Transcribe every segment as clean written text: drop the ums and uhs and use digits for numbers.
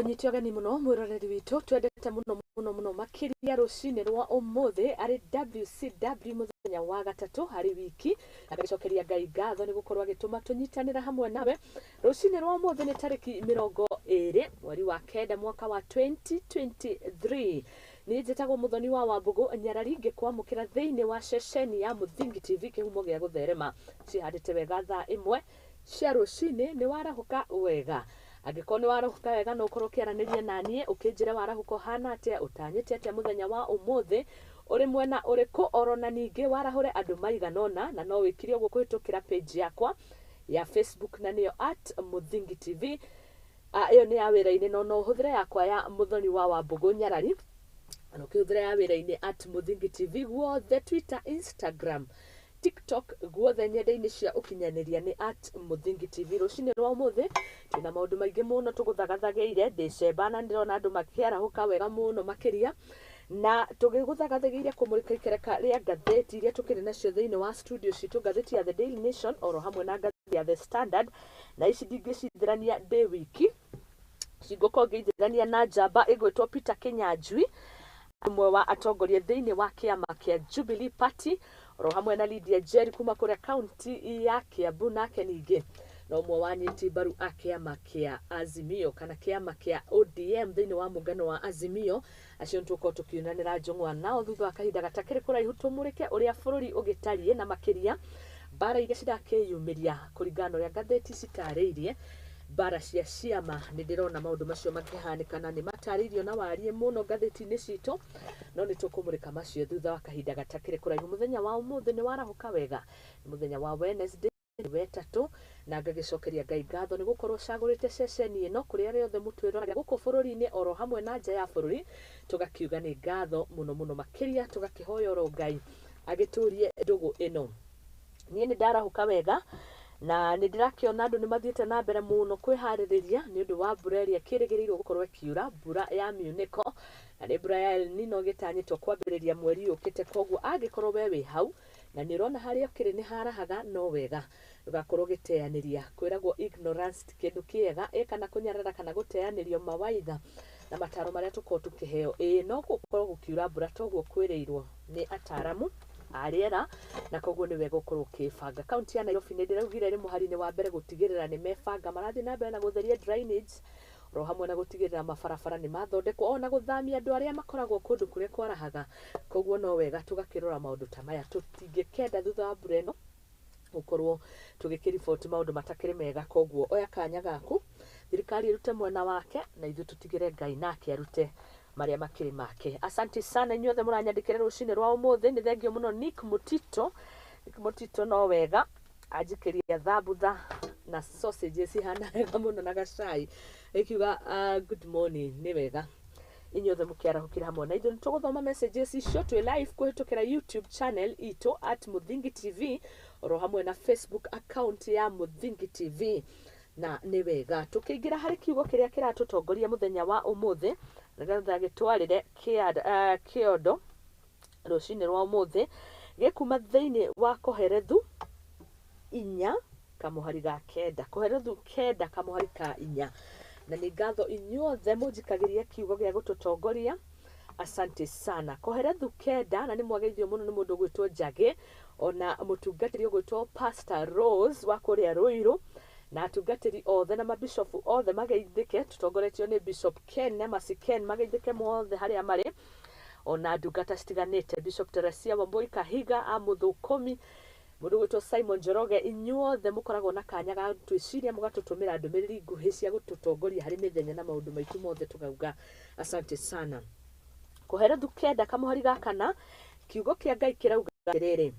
Ngũnyite ũgeni mũno mwĩroreri witũ twendete mũno mũno mũno makĩria rũcinĩ rwa ũmũthĩ arĩ WCW mũthenya wa gatatũ harĩ wiki, na ngagĩcokeria Ngai ngatho nĩ gũkorwo agĩtũma tũnyitanĩra hamwe nawe rũcinĩ rwa ũmũthĩ. Nĩ tarĩki 20 mweri wa kenda mwaka wa 2023. Niĩ njĩtagwo Mũthoni wa Wambũgũ Nyarari, ngĩkwamũkĩra thĩinĩ wa ceceni ya Mũthingi TV, kĩhumo gĩa gũtherema. Cihandĩte wega thaa 1 cia rũcinĩ. Nĩ warahũka wega? Angĩkorwo nĩ warahũka wega, no ũkorwo ũkĩaranĩria na niĩ ũkĩnjĩra warahũka ũhana atĩa, ũtanyĩte atĩa mũthenya wa ũmũthĩ, ũrĩ mwena ũrĩkũ, oro na ningĩ warahũre andũ maigana ũna, na no wĩkire ũguo kũhĩtũkĩra page yakwa ya Facebook, na nĩyo @MũthingiTV. Ĩyo nĩ ya wĩra-inĩ, no no ũhũthĩre yakwa ya Mũthoni wa Wambũgũ Nyarari, na ũkĩhũthĩra ya wĩra-inĩ @MũthingiTV guothe, Twitter, Instagram, TikTok, guothe nyenda-inĩ cia ũkinyanĩria nĩ @MũthingiTV. Rũcinĩ rwa ũmũthĩ twĩna maũndũ maingĩ mũno tũgũthagathagĩire. Ndĩcemba na ndĩrona andũ makĩarahũka wega mũno makĩria, na tũgĩgũthagathagĩire kũmũrĩka ikereka rĩa ngathĩti iria tũkĩrĩ nacio thĩinĩ wa studio citũ, ngathĩti ya The Daily Nation oro hamwe na ngathĩti ya The Standard. Na ici ndingĩcithĩrania ndĩ wiki, cingũkorwo ngĩithĩrania na njamba ĩgwĩtwo Peter Kinyanjui, ũmwe wa atongoria thĩinĩ wa kĩama kĩa Jubilee Party, oro hamwe na Lydia Njeri kuma kũrĩa kaunti ya Kiambu, nake ningĩ no ũmwe wa anyiti mbaru a kĩama kĩa Azimio kana kĩama kĩa ODM thĩinĩ wa mũngano wa Azimio. Acio nĩtũgũkorwo tũkiunanĩra njũng'wa nao thutha wa kahinda gatakĩrĩ kũraihu, tũmũrĩke ũrĩa bũrũri ũgĩtariĩ na makĩria mbara iria cirakĩyumĩria kũringana na ũrĩa ngathĩti citarĩirie, mbara cia ciama. Nĩ ndĩrona maũndũ macio makĩhanĩka na nĩ matarĩirio na wariĩ mũno ngathĩti-inĩ citũ, no nĩ tũkũmũrĩka macio thutha wa kahinda gatakĩrĩ kũraihu. Mũthenya wa ũmũthĩ nĩ warahũka wega? Nĩ mũthenya wa Wednesday, nĩ wetatũ, na ngagĩcokeria Ngai ngatho nĩ gũkorwo cagũrĩte ceceni ĩno kũrĩa rĩothe mũtwĩroraga gũkũ bũrũri-inĩ oro hamwe na nja ya bũrũri. Tũgakiuga nĩ ngatho mũno mũno makĩria, tũgakĩhoya oro Ngai agĩtũrie ndũgũ ĩno. Niĩ nĩ ndarahũka wega na nĩ ndĩrakĩona andũ nĩ mathiĩte na mbere mũno kwĩharĩrĩria nĩ ũndũ wa mbura ĩrĩa ĩkĩrĩgĩrĩirwo gũkorwo ĩkiura, mbura ya miunĩko, na nĩ mbura ya El Nino ĩgĩtanyĩtwo kwambĩrĩria mweri ũkĩte. Koguo angĩkorwo we wĩ hau na nĩ ũrona harĩa ũkĩrĩ nĩ harahaga, no wega ndũgakorwo ũgĩteanĩria. Kwĩragwo ignorance ti kĩndũ kĩega, ĩ kana kũnyarara kana gũteanĩrio mawaitha na mataro marĩa tũkorwo tũkĩheo. Ĩĩ, no gũkorwo gũkiura mbura toguo kwĩrĩirwo nĩ ataramu a rĩera, na koguo nĩ wega ũkorwo ũkĩbanga. Kaunti ya Nairobi nĩ ndĩraugire ĩrĩ mũhari-inĩ wa mbere gũtigĩrĩra nĩ mebanga, marathiĩ na mbere na gũtheria drainage oro hamwe na gũtigĩrĩra mabarabara nĩ mathondekwo, ona gũthamia andũ arĩa makoragwo kũndũ kũrĩa kwarahaga. Koguo no wega tũgakĩrora maũndũ ta maya, tũtingĩkenda thutha wa mbura ĩno gũkorwo tũgĩkĩriboti maũndũ matakĩrĩ mega. Koguo oya kanya gaku, thirikari ĩrute mwena wake na ithuĩ tũtigĩre Ngai nake arute marĩa makĩrĩ make. Asante sana inyuothe mũranyandĩkĩra rũcinĩ rwa ũmũthĩ, nĩ thengio mũno. Nick Mutito, Nick Mutito, no wega anjikĩria thambutha na sausages ihana wega mũno na gacai, ĩkiuga good morning. Nĩ wega inyuothe mũkĩarahũkĩra hamwe na ithuĩ. Nĩ tũgũthoma messages icio twĩ live kũhĩtũkĩra YouTube channel itũ @MũthingiTV oro hamwe na Facebook account ya Mũthingi TV. Na nĩ wega tũkĩingĩra harĩ kiugo kĩrĩa kĩratũtongoria mũthenya wa ũmũthĩ, nĩgetha gĩtwarĩre kĩondo rũcinĩ rwa ũmũthĩ, gĩkuma thĩinĩ wa Koherethu 4 kamũhari ga 9, Koherethu 9 kamũhari ka 4. Na nĩ ngatho inyuothe mũnjikagĩria kiugo gĩa gũtũtongoria, asante sana. Koherethu 9, na nĩ mwageithio mũno nĩ mũndũ ũgwĩtwo Njagĩ, ona mũtungatĩri ũgwĩtwo Pastor Rose wa kũrĩa Rũirũ, na atungatĩri othe na mabishopu othe mageithĩke, tũtongoretio nĩ Bishop Ken na Mercy Ken, mageithĩke mothe harĩa marĩ, ona ndungata citiganĩte, Bishop Teresia Wambui Kahiga a Mũthũkũmi, mũndũ ũgwĩtwo Simon Njoroge. Inyuothe mũkoragwo na kanya ga twĩciria mũgatũtũmĩra ndũmĩrĩri nguhĩ cia gũtũtongoria harĩ mĩthenya na maũndũ maitũ mothe, tũkauga asante sana. Koherethu 9 kamũhari ga 4, kiugo kĩa Ngai kĩrauga atĩrĩrĩ,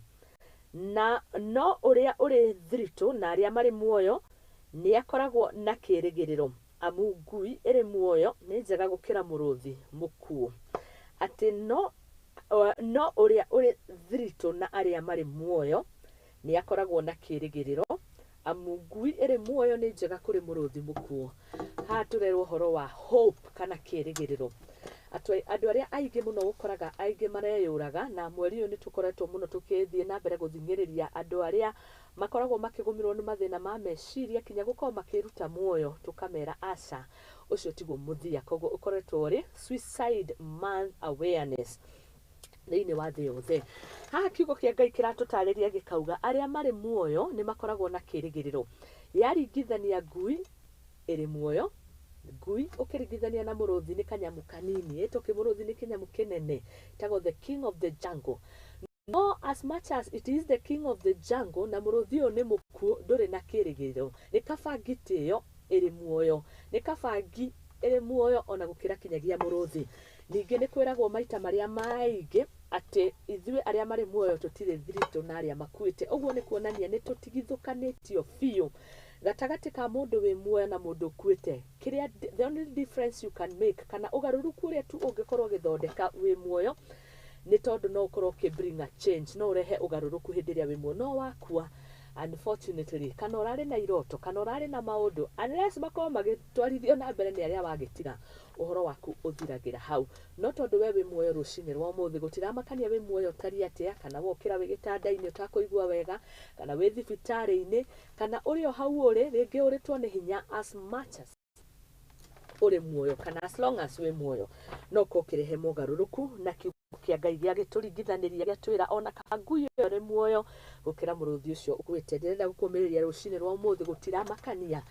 na no ũrĩa ũrĩ thiritũ na arĩa marĩ muoyo nĩakoragwo na kĩĩrĩgĩrĩro, amu ngui ĩrĩ muoyo nĩ njega gũkĩra mũrũthi mũkuũ. Atĩ no ũrĩa ũrĩ thiritũ na arĩa marĩ muoyo nĩakoragwo na kĩĩrĩgĩrĩro, amu ngui ĩrĩ muoyo nĩ njega kũrĩ mũrũthi mũkuũ. Haha tũrerwo ũhoro wa hope kana kĩĩrĩgĩrĩro. Andũ arĩa aingĩ mũno ũkoraga aingĩ mareyũraga, na mweri ũyũ nĩ tũkoretwo mũno tũkĩthiĩ na mbere gũthing'ĩrĩria andũ arĩa makoragwo makĩgũmĩrwo nĩ mathĩna ma meciria kinya gũkorwo makĩruta muoyo, tũkamera aca. Ũcio tiguo mũthia. Koguo ũkoretwo ũrĩ Suicide Month Awareness thĩinĩ wa thĩ yothe. Haha kiugo kĩa Ngai kĩratũtarĩria gĩkauga arĩa marĩ muoyo nĩ makoragwo na kĩĩrĩgĩrĩro. Yaringithania ngui ĩrĩ muoyo, ngui ũkĩringithania na mũrũthi nĩ kanyamũ kanini, ĩtũkĩ mũrũthi nĩ kĩnyamũ kĩnene, ĩtagwo the king of the jungle. No as much as it is the king of the jungle, na mũrũthi ũyũ nĩ mũkuũ, ndũrĩ na kĩĩrĩgĩrĩro. Nĩ kaba ngitĩ ĩyo ĩrĩ muoyo, nĩ kaba ngi ĩrĩ muoyo ona gũkĩra kinyagia mũrũthi. Ningĩ nĩ kwĩragwo maita marĩa maingĩ atĩ ithuĩ arĩa marĩ muoyo tũtirĩ thiritũ na arĩa makuĩte. Ũguo nĩ kuonania nĩ tũtigithũkanĩtio biũ gatagatĩ ka mũndũ wĩ muoyo na mũndũ ũkuĩte. Kĩrĩa the only difference you can make, kana ũgarũrũku ũrĩa tu ũngĩkorwo ũgĩthondeka wĩ muoyo, nĩ tondũ no ũkorwo ũkĩ bring a change, no ũrehe ũgarũrũku hĩndĩ ĩrĩa wĩ muoyo. No wakua, unfortunately, kana ũrarĩ na iroto kana ũrarĩ na maũndũ, unless makorwo magĩtwarithio na mbere nĩ arĩa wagĩtiga, ũhoro waku ũthiragĩra hau. No tondũ we wĩ muoyo rũcinĩ rwa ũmũthĩ, gũtiramakania wĩ muoyo ũtariĩ atĩa, kana wokĩra wĩ gĩtanda-inĩ ũtakũigua wega, kana wĩ thibitarĩ-inĩ, kana ũrĩ o hau ũrĩ rĩngĩ ũrĩtwo nĩ hinya, as much as ũrĩ muoyo kana as long as wĩ muoyo, no ũkorwo ũkĩrehe mogarũrũku. Na kiugo kĩa Ngai gĩagĩtũringithanĩria gĩatwĩra ona kaba ngui ĩyo ĩrĩ muoyo gũkĩra mũrũthi ũcio ũkuĩte. Ndĩrenda gũkũmĩrĩria rũcinĩ rwa ũmũthĩ, gũtiramakania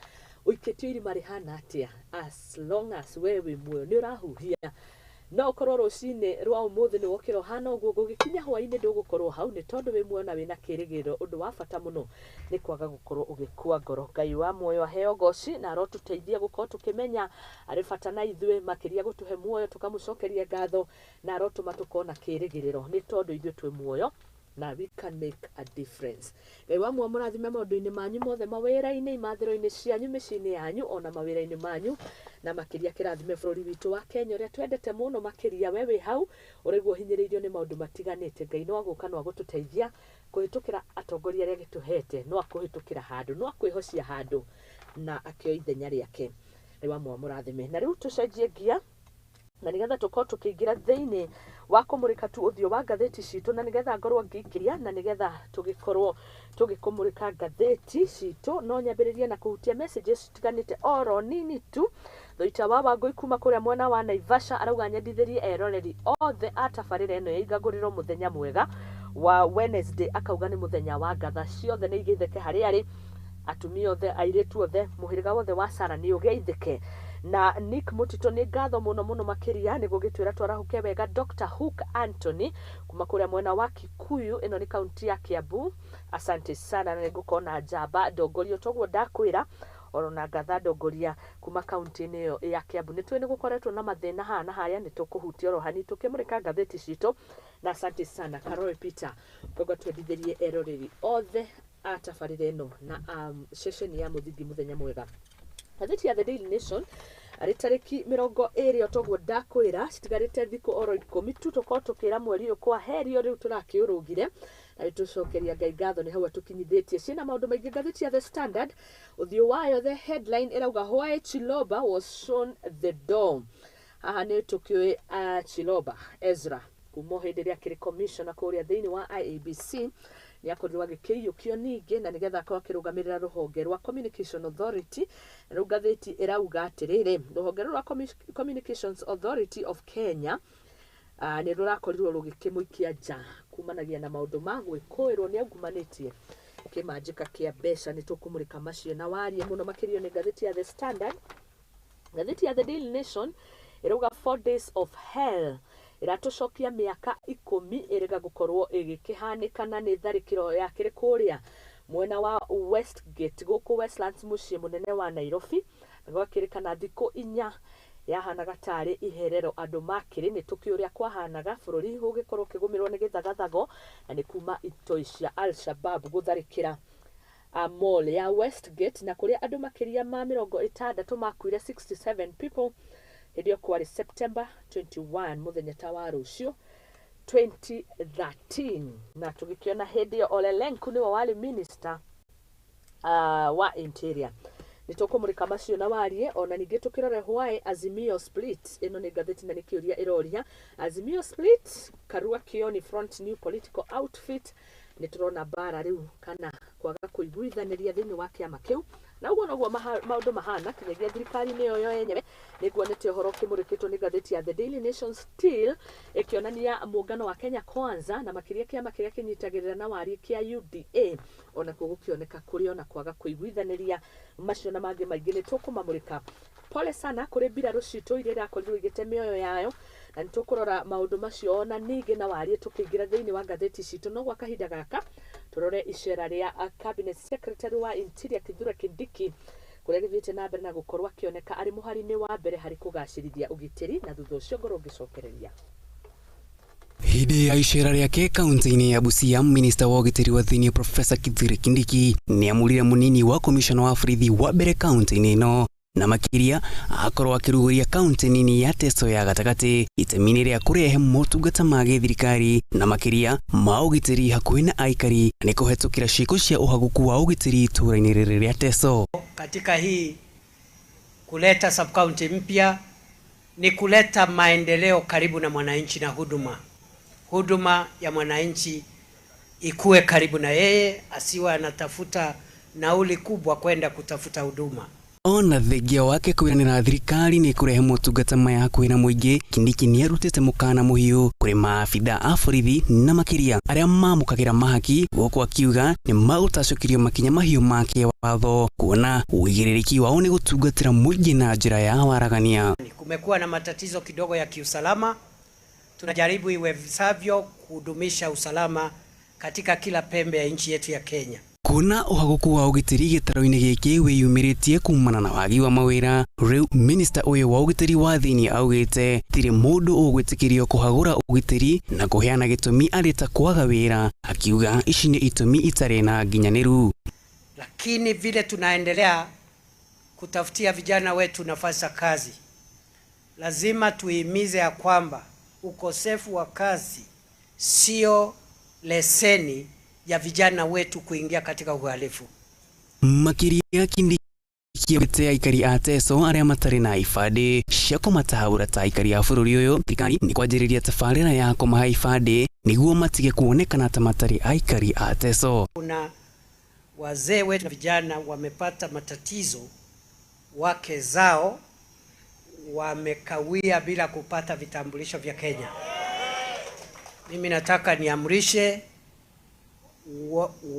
ũikĩtio irima rĩhana atĩa, as long as we wĩ muoyo nĩ ũrahuhia. No ũkorwo rũcinĩ rwa ũmũthĩ nĩ wokĩra ũhana ũguo, gũgĩkinya hwaĩ-inĩ ndũgũkorwo hau, nĩ tondũ wĩ muoyo na wĩna kĩĩrĩgĩrĩro. Ũndũ wa bata mũno nĩ kwaga gũkorwo ũgĩkua ngoro. Ngai wa muoyo aheo goci na arotũteithia gũkorwo tũkĩmenya arĩ bata na ithuĩ, makĩria gũtũhe muoyo tũkamũcokeria ngatho, na arotũma tũkorwo na kĩĩrĩgĩrĩro nĩ tondũ ithuĩ twĩ muoyo na we can make a difference. Ngai wa muoyo mũrathime maũndũ-inĩ manyu mothe, mawĩra-inĩ, imathĩro-inĩ cianyu, mĩciĩ-inĩ yanyu, ona mawĩra-inĩ manyu, na makĩria kĩrathime bũrũri witũ wa Kenya ũrĩa twendete mũno makĩria. We wĩ hau ũraigua ũhinyĩrĩirio nĩ maũndũ matiganĩte, Ngai no agũka, no agũtũteithia kũhĩtũkĩra atongoria arĩa agĩtũhete, no akũhĩtũkĩra handũ, no akwĩhocia handũ na akĩoya ithenya rĩake. Ngai wa muoyo mũrathime. Na rĩu tũcenjie ngia na nĩgetha tũkorwo tũkĩingĩra thĩinĩ wa kũmũrĩka tu ũthiũ wa ngathĩti citũ, na nĩgetha ngorwo ngĩingĩria na nĩgetha tũgĩkorwo tũgĩkũmũrĩka ngathĩti citũ, no nyambĩrĩrie na kũhutia messages citiganĩte oro nini tu. Thoita wa Wangũi kuma kũrĩa mwena wa Naivasha arauga nyendithĩrie eroreri othe a tabarĩra ĩno ya Igagũrĩro mũthenya mwega wa Wednesday. Akauga nĩ mũthenya wa ngatha ciothe nĩ igeithĩke harĩa arĩ, atumia othe, airĩtu othe, mũhĩrĩga wothe wa Sara nĩ ũgeithĩke. Na Nick Mũtito, nĩ ngatho mũno mũno makĩria nĩ gũgĩtwĩra twarahũke wega. Dr Hook Anthony kuma kũrĩa mwena wa Kikuyu, ĩno nĩ kaunti ya Kiambu, asante sana. Na nĩ ngũkorwo na njamba ndongorio toguo ndakwĩra oro na ngatha ndongoria kuma kaunti-inĩ ĩyo ya Kiambu. Nĩ tũĩ nĩ gũkoretwo na mathĩna haha na harĩa, nĩ tũkũhutia oro hanini tũkĩmũrĩka ngathĩti citũ. Na asante sana Karori Peter koguo twendithĩrie eroreri othe a tabarĩra ĩno na ceceni ya Mũthingi mũthenya mwega. Ngathĩti ya The Daily Nation arĩ tarĩki 20, toguo ndakwĩra citigarĩte thikũ oro 10 tu tũkorwo tũkĩra mweri ũyũ kwa herio rĩu tũrakĩũrũgire, na nĩtũcokeria Ngai ngatho nĩ hau atũkinyithĩtie. Ciĩna maũndũ maingĩ. Ngathĩti ya The Standard, ũthiũ wayo, the headline ĩrauga "Why Chiloba was shown the door". Haha nĩ tũkĩũĩ Chiloba Ezra kuma o hĩndĩ ĩrĩa akĩrĩ commissioner kũrĩa thĩinĩ wa IEBC, nĩ akorirwo agĩkĩiyũkio ningĩ na nĩgetha akorwo akĩrũgamĩrĩra rũhonge rwa Communication Authority. Na rĩu ngathĩti ĩrauga atĩrĩrĩ, rũhonge rũrũ rwa Communications Authority of Kenya nĩ rũrakorirwo rũgĩkĩmũikia nja kumanagia na maũndũ ma gwĩkũĩrwo nĩ aungumanĩtie kĩmanjĩka kĩa mbeca. Nĩ tũkũmũrĩka macio na warie mũno makĩria nĩ ngathĩti ya The Standard. Ngathĩti ya The Daily Nation ĩrauga "4 days of hell", ĩratũcokia mĩaka 10 ĩrĩga gũkorwo ĩgĩkĩhanĩka, na nĩ tharĩkĩro yakĩrĩ kũrĩa mwena wa Westgate gũkũ Westlands, mũciĩ mũnene wa Nairobi, na gwakĩrĩkana thikũ 4 yahanaga tarĩ iherero andũ makĩrĩ. Nĩ tũkĩ ũrĩa kwahanaga bũrũri ũgĩkorwo ũkĩgũmĩrwo nĩ gĩthagathago, na nĩ kuma itoi cia Al-Shabab gũtharĩkĩra mall ya Westgate, na kũrĩa andũ makĩria ma 60 makuire, 67 people, hĩndĩ ĩyo kwarĩ September 21, mũthenya ta wa rũciũ, 2013. Na tũgĩkĩona hĩndĩ ĩyo Ole Lenku nĩwe warĩ minister wa interior. Nĩ tũkũmũrĩka macio na warie ona ningĩ tũkĩrore "Why Azimio split". Ĩno nĩ ngathĩti na nĩ kĩũria ĩroria, "Azimio split, Karua Kioni front new political outfit". Nĩ tũrona mbara rĩu kana kwaga kũiguithanĩria thĩinĩ wa kĩama kĩu, Na ũguo noguo maũndũ mahana kinyagia thirikari-inĩ ĩyo yo yenyewe. Nĩnguonete ũhoro ũkĩmũrĩkĩtwo nĩ ngathĩti ya The Daily Nation still ĩkĩonania mũngano wa Kenya Kwanza na makĩria kĩama kĩrĩa kĩnyitagĩrĩra na wariĩ kĩa UDA onakuo gũkĩoneka kũrĩ ona kwaga kũiguithanĩria. Macio na mangĩ maingĩ nĩ tũkũmamũrĩka. Pole sana kũrĩ mbirarũ citũ iria irakorirwo igĩte mĩoyo yayo, na nĩ tũkũrora maũndũ macio ona ningĩ na wariĩ tũkĩingĩra thĩinĩ wa ngathĩti citũ. No gwa kahinda gaka tũrore icera rĩa Cabinet Secretary wa Interior Kithure Kindiki kũrĩa gĩthiĩte na mbere na gũkorwo akĩoneka arĩ mũhari-inĩ wa mbere harĩ kũgacĩrithia ũgitĩri, na thutha ũcio ngorwo ngĩcokereria. Hĩndĩ ya icera rĩake kaunti-inĩ ya Busia, minista wa ũgitĩri wa thĩinĩ Professor Kithure Kindiki nĩamũrire mũnini wa komishona wa borithi wa mbere kaunti-inĩ ĩno, na makĩria akorwo akĩrugũria kaunti nini ya Teso ya gatagatĩ itemi-inĩ rĩa kũrehe motungata ma gĩthirikari na makĩria ma ũgitĩri hakuhĩ na aikari nĩ kũhetũkĩra ciĩko cia ũhagũku wa ũgitĩri itũũra-inĩ rĩrĩ rĩa Teso. Katika hii kuleta sub-county mpya ni kuleta maendeleo karibu na mwananchi na huduma. Huduma ya mwananchi ikue karibu na yeye, asiwe anatafuta nauli kubwa kwenda kutafuta huduma. Ona thengia wake kwĩranĩra thirikari nĩ kũrehe motungata maya hakuhĩ na mũingĩ, Kindiki nĩarutĩte mũkana mũhiũ kũrĩ maabitha a borithi na makĩria arĩa mamũkagĩra mahaki, gũkũ akiuga nĩ magũtacũkĩrio makinya mahiũ ma kĩwatho kuona ũigĩrĩrĩki wao nĩ gũtungatĩra mũingĩ na njĩra ya waragania. Kumekuwa na matatizo kidogo ya kiusalama, tunajaribu iwezavyo kudumisha usalama katika kila pembe ya nchi yetu ya Kenya. Kuona ũhagũku wa ũgitĩri gĩtaro-inĩ gĩkĩ wĩyumĩrĩtie kumana na wagi wa mawĩra, rĩu minista ũyũ wa ũgitĩri wa thĩinĩ augĩte tirĩ mũndũ ũgwĩtĩkĩrio kũhagũra ũgitĩri na kũheana gĩtũmi arĩ ta kwaga wĩra, akiuga ici nĩ itũmi itarĩ na nginyanĩru. Lakini vile tunaendelea kutafutia vijana wetu nafasi za kazi, lazima tuihimize ya kwamba ukosefu wa kazi sio leseni ya vijana wetu kuingia katika uhalifu. Makĩria Kindiki augĩte aikari a Teso arĩa matarĩ na ibandĩ cia kũmatahũra ta aikari a bũrũri ũyũ, thirikari nĩ kwanjĩrĩria tabarĩra ya kũmahe ibandĩ nĩguo matige kuonekana ta matarĩ aikari a Teso. Kuna wazee wetu na vijana wamepata matatizo, wake zao wamekawia bila kupata vitambulisho vya Kenya. Mimi nataka niamrishe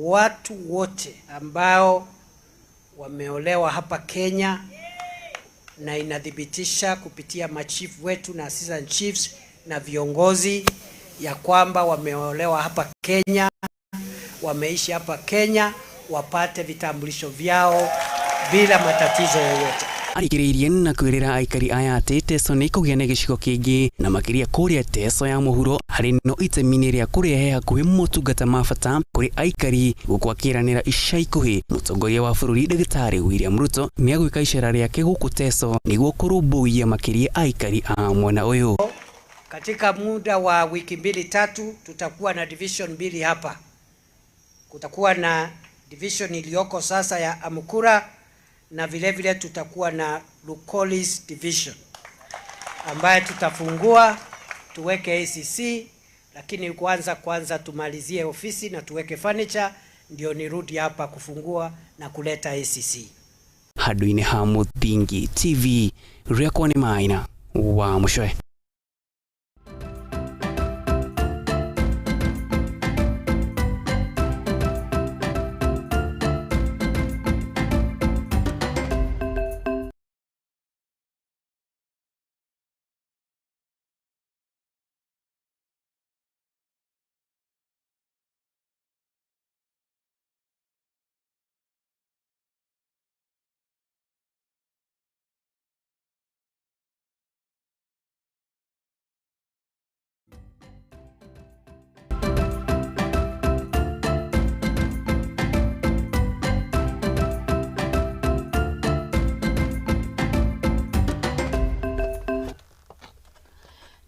watu wote ambao wameolewa hapa Kenya, na inadhibitisha kupitia machief wetu na assistant chiefs na viongozi ya kwamba wameolewa hapa Kenya, wameishi hapa Kenya, wapate vitambulisho vyao bila matatizo yoyote. Arĩkĩrĩirie na kwĩrĩra aikari aya atĩ Teso nĩ ĩkũgĩa na gĩcigo kĩngĩ na makĩria kũrĩa Teso ya mũhuro harĩ no itemi-inĩ rĩa kũrehe hakuhĩ motungata ma bata kũrĩ aikari, gũkũ akĩranĩra ica ikuhĩ mũtongoria wa bũrũri Ndagĩtarĩ William Ruto nĩegwĩka icera rĩake gũkũ Teso nĩguo kũrũmbũiya makĩria aikari a mwena ũyũ. Katika muda wa wiki 2-3 tutakuwa na division 2 hapa. Kutakuwa na division iliyoko sasa ya Amukura na vile vile tutakuwa na Lukolis division ambaye tutafungua tuweke ACC, lakini kwanza tumalizie ofisi na tuweke furniture ndio nirudi hapa kufungua na kuleta ACC. Handũ-inĩ ha Mũthingi TV, rĩakwa nĩ Maina wa Mũcoe.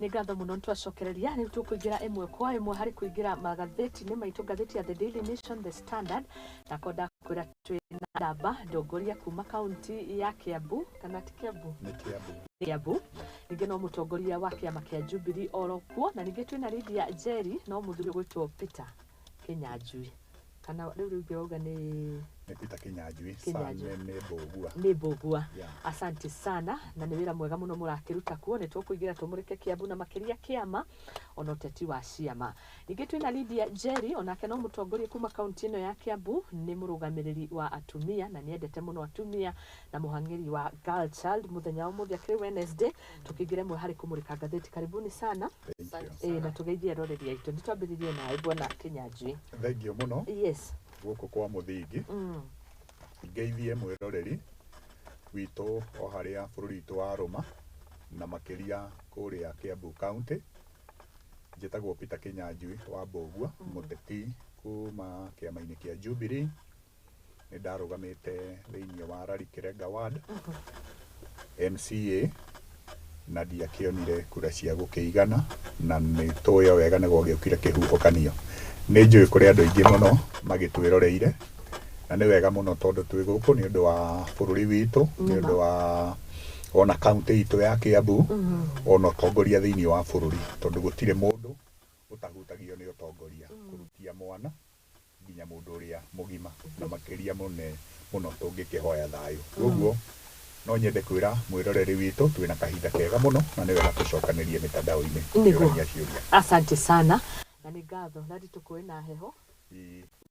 Nĩ ngatho mũno nĩtwacokereria. Rĩu tũkũingĩra ĩmwe kwa ĩmwe harĩ kũingĩra magathĩti-inĩ maitũ, ngathĩti ya The Daily Nation, The Standard, na ko ndakwĩra twĩ na ndamba ndongoria kuma kaunti ya Kiambu, kana ti Kiambu? Nĩ Kiambu. Kiambu. Ningĩ no mũtongoria wa kĩama kĩa Jubilee oro kuo, na ningĩ twĩna Lydia Njeri, no mũthuri ũgwĩtwo Peter Kinyanjui, kana rĩu rĩngĩ wauga nĩ Nĩ Peter Kinyanjui. Kinyanjui. Sane nĩ Mbũgua. Nĩ Mbũgua. Yeah. Asante sana, na nĩ wĩra mwega mũno mũrakĩruta kuo. Nĩ tũkũingĩra tũmũrĩke Kiambu na makĩria kĩama ona ũteti wa ciama. Ningĩ twĩna Lydia Njeri, onake no mũtongoria kuma kaunti ĩno ya Kiambu, nĩ mũrũgamĩrĩri wa atumia na nĩendete mũno atumia na mũhang'ĩri wa Girl Child. Mũthenya wa ũmũthĩ akĩrĩ Wednesday, tũkĩingĩra ĩmwe harĩ kũmũrĩka ngathĩti. Karibuni sana. Thank you. Ĩ, na tũgeithie eroreri aitũ. Nĩ twambĩrĩrie nawe, bwana Kinyanjui. Thank you mũno. Gũkũ kwa mũthingi, ngeithie mwĩroreri witũ o harĩa bũrũri witũ wa rũma na makĩria kũrĩa Kiambu County. Njĩtagwo Peter Kinyanjui wa Mbũgua, mũteti kuma kĩama-inĩ kĩa Jubilee. Nĩ ndarũgamĩte thĩinĩ wa Rari Kirenga Ward MCA na ndiakĩonire kura cia gũkĩigana, na nĩ tũĩ o wega nĩ gwagĩũkire kĩhuhũkanio. Nĩ njũĩ kũrĩ andũ aingĩ mũno magĩtwĩroreire, na nĩ wega mũno tondũ twĩ gũkũ nĩ ũndũ wa bũrũri witũ, nĩ ũndũ wa ona kaunti itũ ya Kiambu, ona ũtongoria thĩinĩ wa bũrũri, tondũ gũtirĩ mũndũ ũtahutagio nĩ ũtongoria, kũrutia mwana nginya mũndũ ũrĩa mũgima, na makĩria mũne mũno tũngĩkĩhoya thayũ. Koguo no nyende kwĩra mwĩroreri witũ twĩna kahinda kega mũno na nĩ wega tũcokanĩrie mĩtandao-inĩ Nĩguo. kũrania ciũria. Asante sana na nĩ ngatho na nditũ na heho.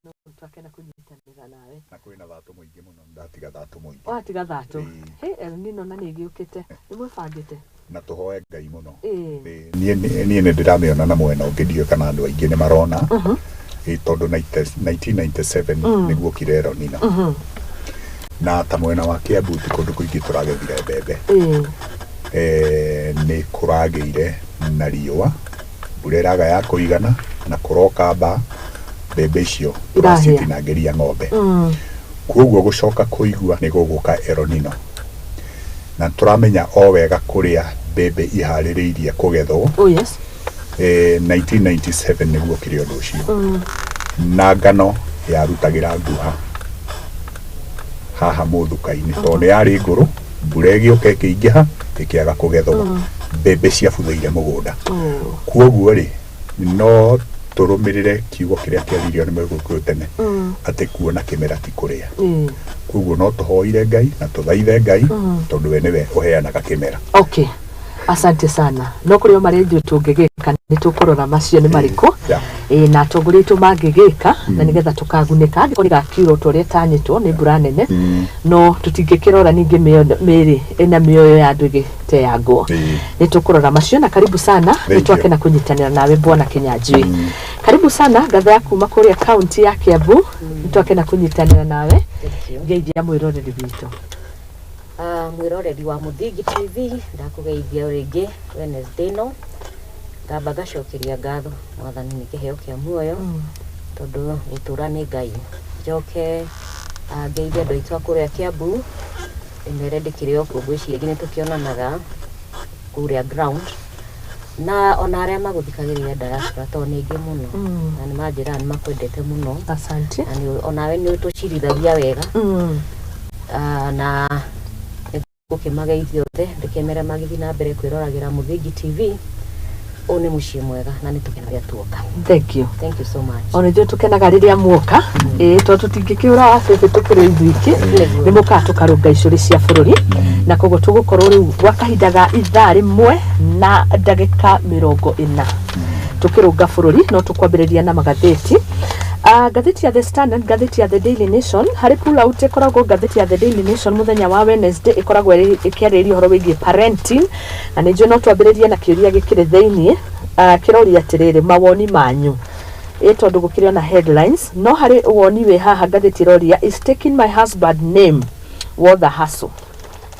No twakena kũnyitanĩra nawe. Na kwĩna thatũ mũingĩ mũno, ndatiga thatũ mũingĩ. Watiga thatũ. Ĩĩ. He El Nino na nĩ ĩgĩũkĩte, nĩ mwĩbangĩte? Na tũhoe Ngai mũno. Ĩĩ. Ĩĩ, niĩ nĩ ndĩramĩona na mwena ũngĩ, ndiũĩ kana andũ aingĩ nĩ marona. Ĩĩ, tondũ 1997 nĩguo kire El Nino, na ta mwena wa Kiambu ti kũndũ kũingĩ tũragethire mbembe. Nĩ kũragĩire na riũa, mbura ĩraga ya kũigana na kũroka mbaa, mbembe icio Irahĩa. tũracitinangĩria ng'ombe. Koguo gũcoka kũigua nĩ gũgũka El Nino, na tũramenya o wega kũrĩa mbembe iharĩrĩirie kũgethwo. Oh yes. 1997 nĩguo kĩrĩ ũndũ ũcio, na ngano yarutagĩra nguha haha mũthuka-inĩ tondũ nĩ yarĩ ngũrũ, mbura ĩgĩũka ĩkĩingĩha ĩkĩaga kũgethwo, mbembe ciabuthĩire mũgũnda. Kuoguo rĩ, no tũrũmĩrĩre kiugo kĩrĩa kĩaririo nĩ mũgĩkũyũ tene atĩ kuona kĩmera ti kũrĩa. Koguo no tũhoire Ngai na tũthaithe Ngai, tondũ we nĩwe ũheanaga kĩmera. Okay, asante sana. No kũrĩ o marĩa ithuĩ tũngĩgĩka, nĩ tũkũrora macio nĩ marĩkũ. Ĩĩ, na atongoria aitũ mangĩgĩka na nĩgetha tũkagunĩka angĩkorwo nĩ gakiura ta ũrĩa ĩtanyĩtwo nĩ mbura nene. No tũtingĩkĩrora ningĩ mĩĩrĩ ĩna mĩoyo ya andũ ĩgĩteangwo. Nĩ tũkũrora macio, na karibu sana. Nĩ you. twakena kũnyitanĩra nawe, bwana Kinyanjui. Karibu sana, ngatha ya kuma kũrĩa kaunti ya Kiambu. Nĩ twakena kũnyitanĩra nawe. Ngeithia mwĩroreri witũ. Mwĩroreri wa Mũthingi TV, ndakũgeithia o rĩngĩ Wednesday ĩno. Ngamba ngacokeria ngatho Mwathani nĩ kĩheo kĩa muoyo, tondũ gũtũra nĩ Ngai. Njoke ngeithie andũ aitũ a kũrĩa Kiambu, ndĩmere ndĩkĩrĩ o kuo, ngwĩciria nĩ tũkĩonanaga kũrĩa ground, na ona arĩa magũthikagĩrĩria diaspora, tondũ nĩ aingĩ mũno na nĩ manjĩraga nĩ makwendete mũno. Asante. Na onawe nĩ ũtũcirithagia wega. Na gũkĩmageithia othe, ndĩkĩmere magĩthiĩ na mbere kwĩroragĩra Mũthingi TV. Ũyũ nĩ mũciĩ mwega na nĩ tũkenaga tuoka. Thank you. Thank you so much. Ona ithuĩ tũkenaga rĩrĩa muoka, ĩĩ, tondũ tũtingĩkĩũra wabĩbĩ tũkĩrĩ ithuiki. Nĩ mũkaga tũkarũnga icũrĩ cia bũrũri, na koguo tũgũkorwo rĩu gwa kahinda ga ithaa 1:40 tũkĩrũnga bũrũri. No tũkwambĩrĩria na magathĩti. Ngathĩti ya The Standard, ngathĩti ya The Daily Nation, harĩ pull out ĩkoragwo ngathĩti ya The Daily Nation mũthenya wa Wednesday ĩkoragwo ĩkĩarĩrĩria ũhoro wĩgiĩ parenting, na nĩ njũĩ no twambĩrĩrie na kĩũria gĩkĩrĩ thĩiniĩ. Kĩroria atĩrĩrĩ, mawoni manyu, ĩ tondũ gũkĩrĩ ona headlines, no harĩ woni wĩ haha ngathĩti ĩroria, "Is taking my husband name worth a hassle?"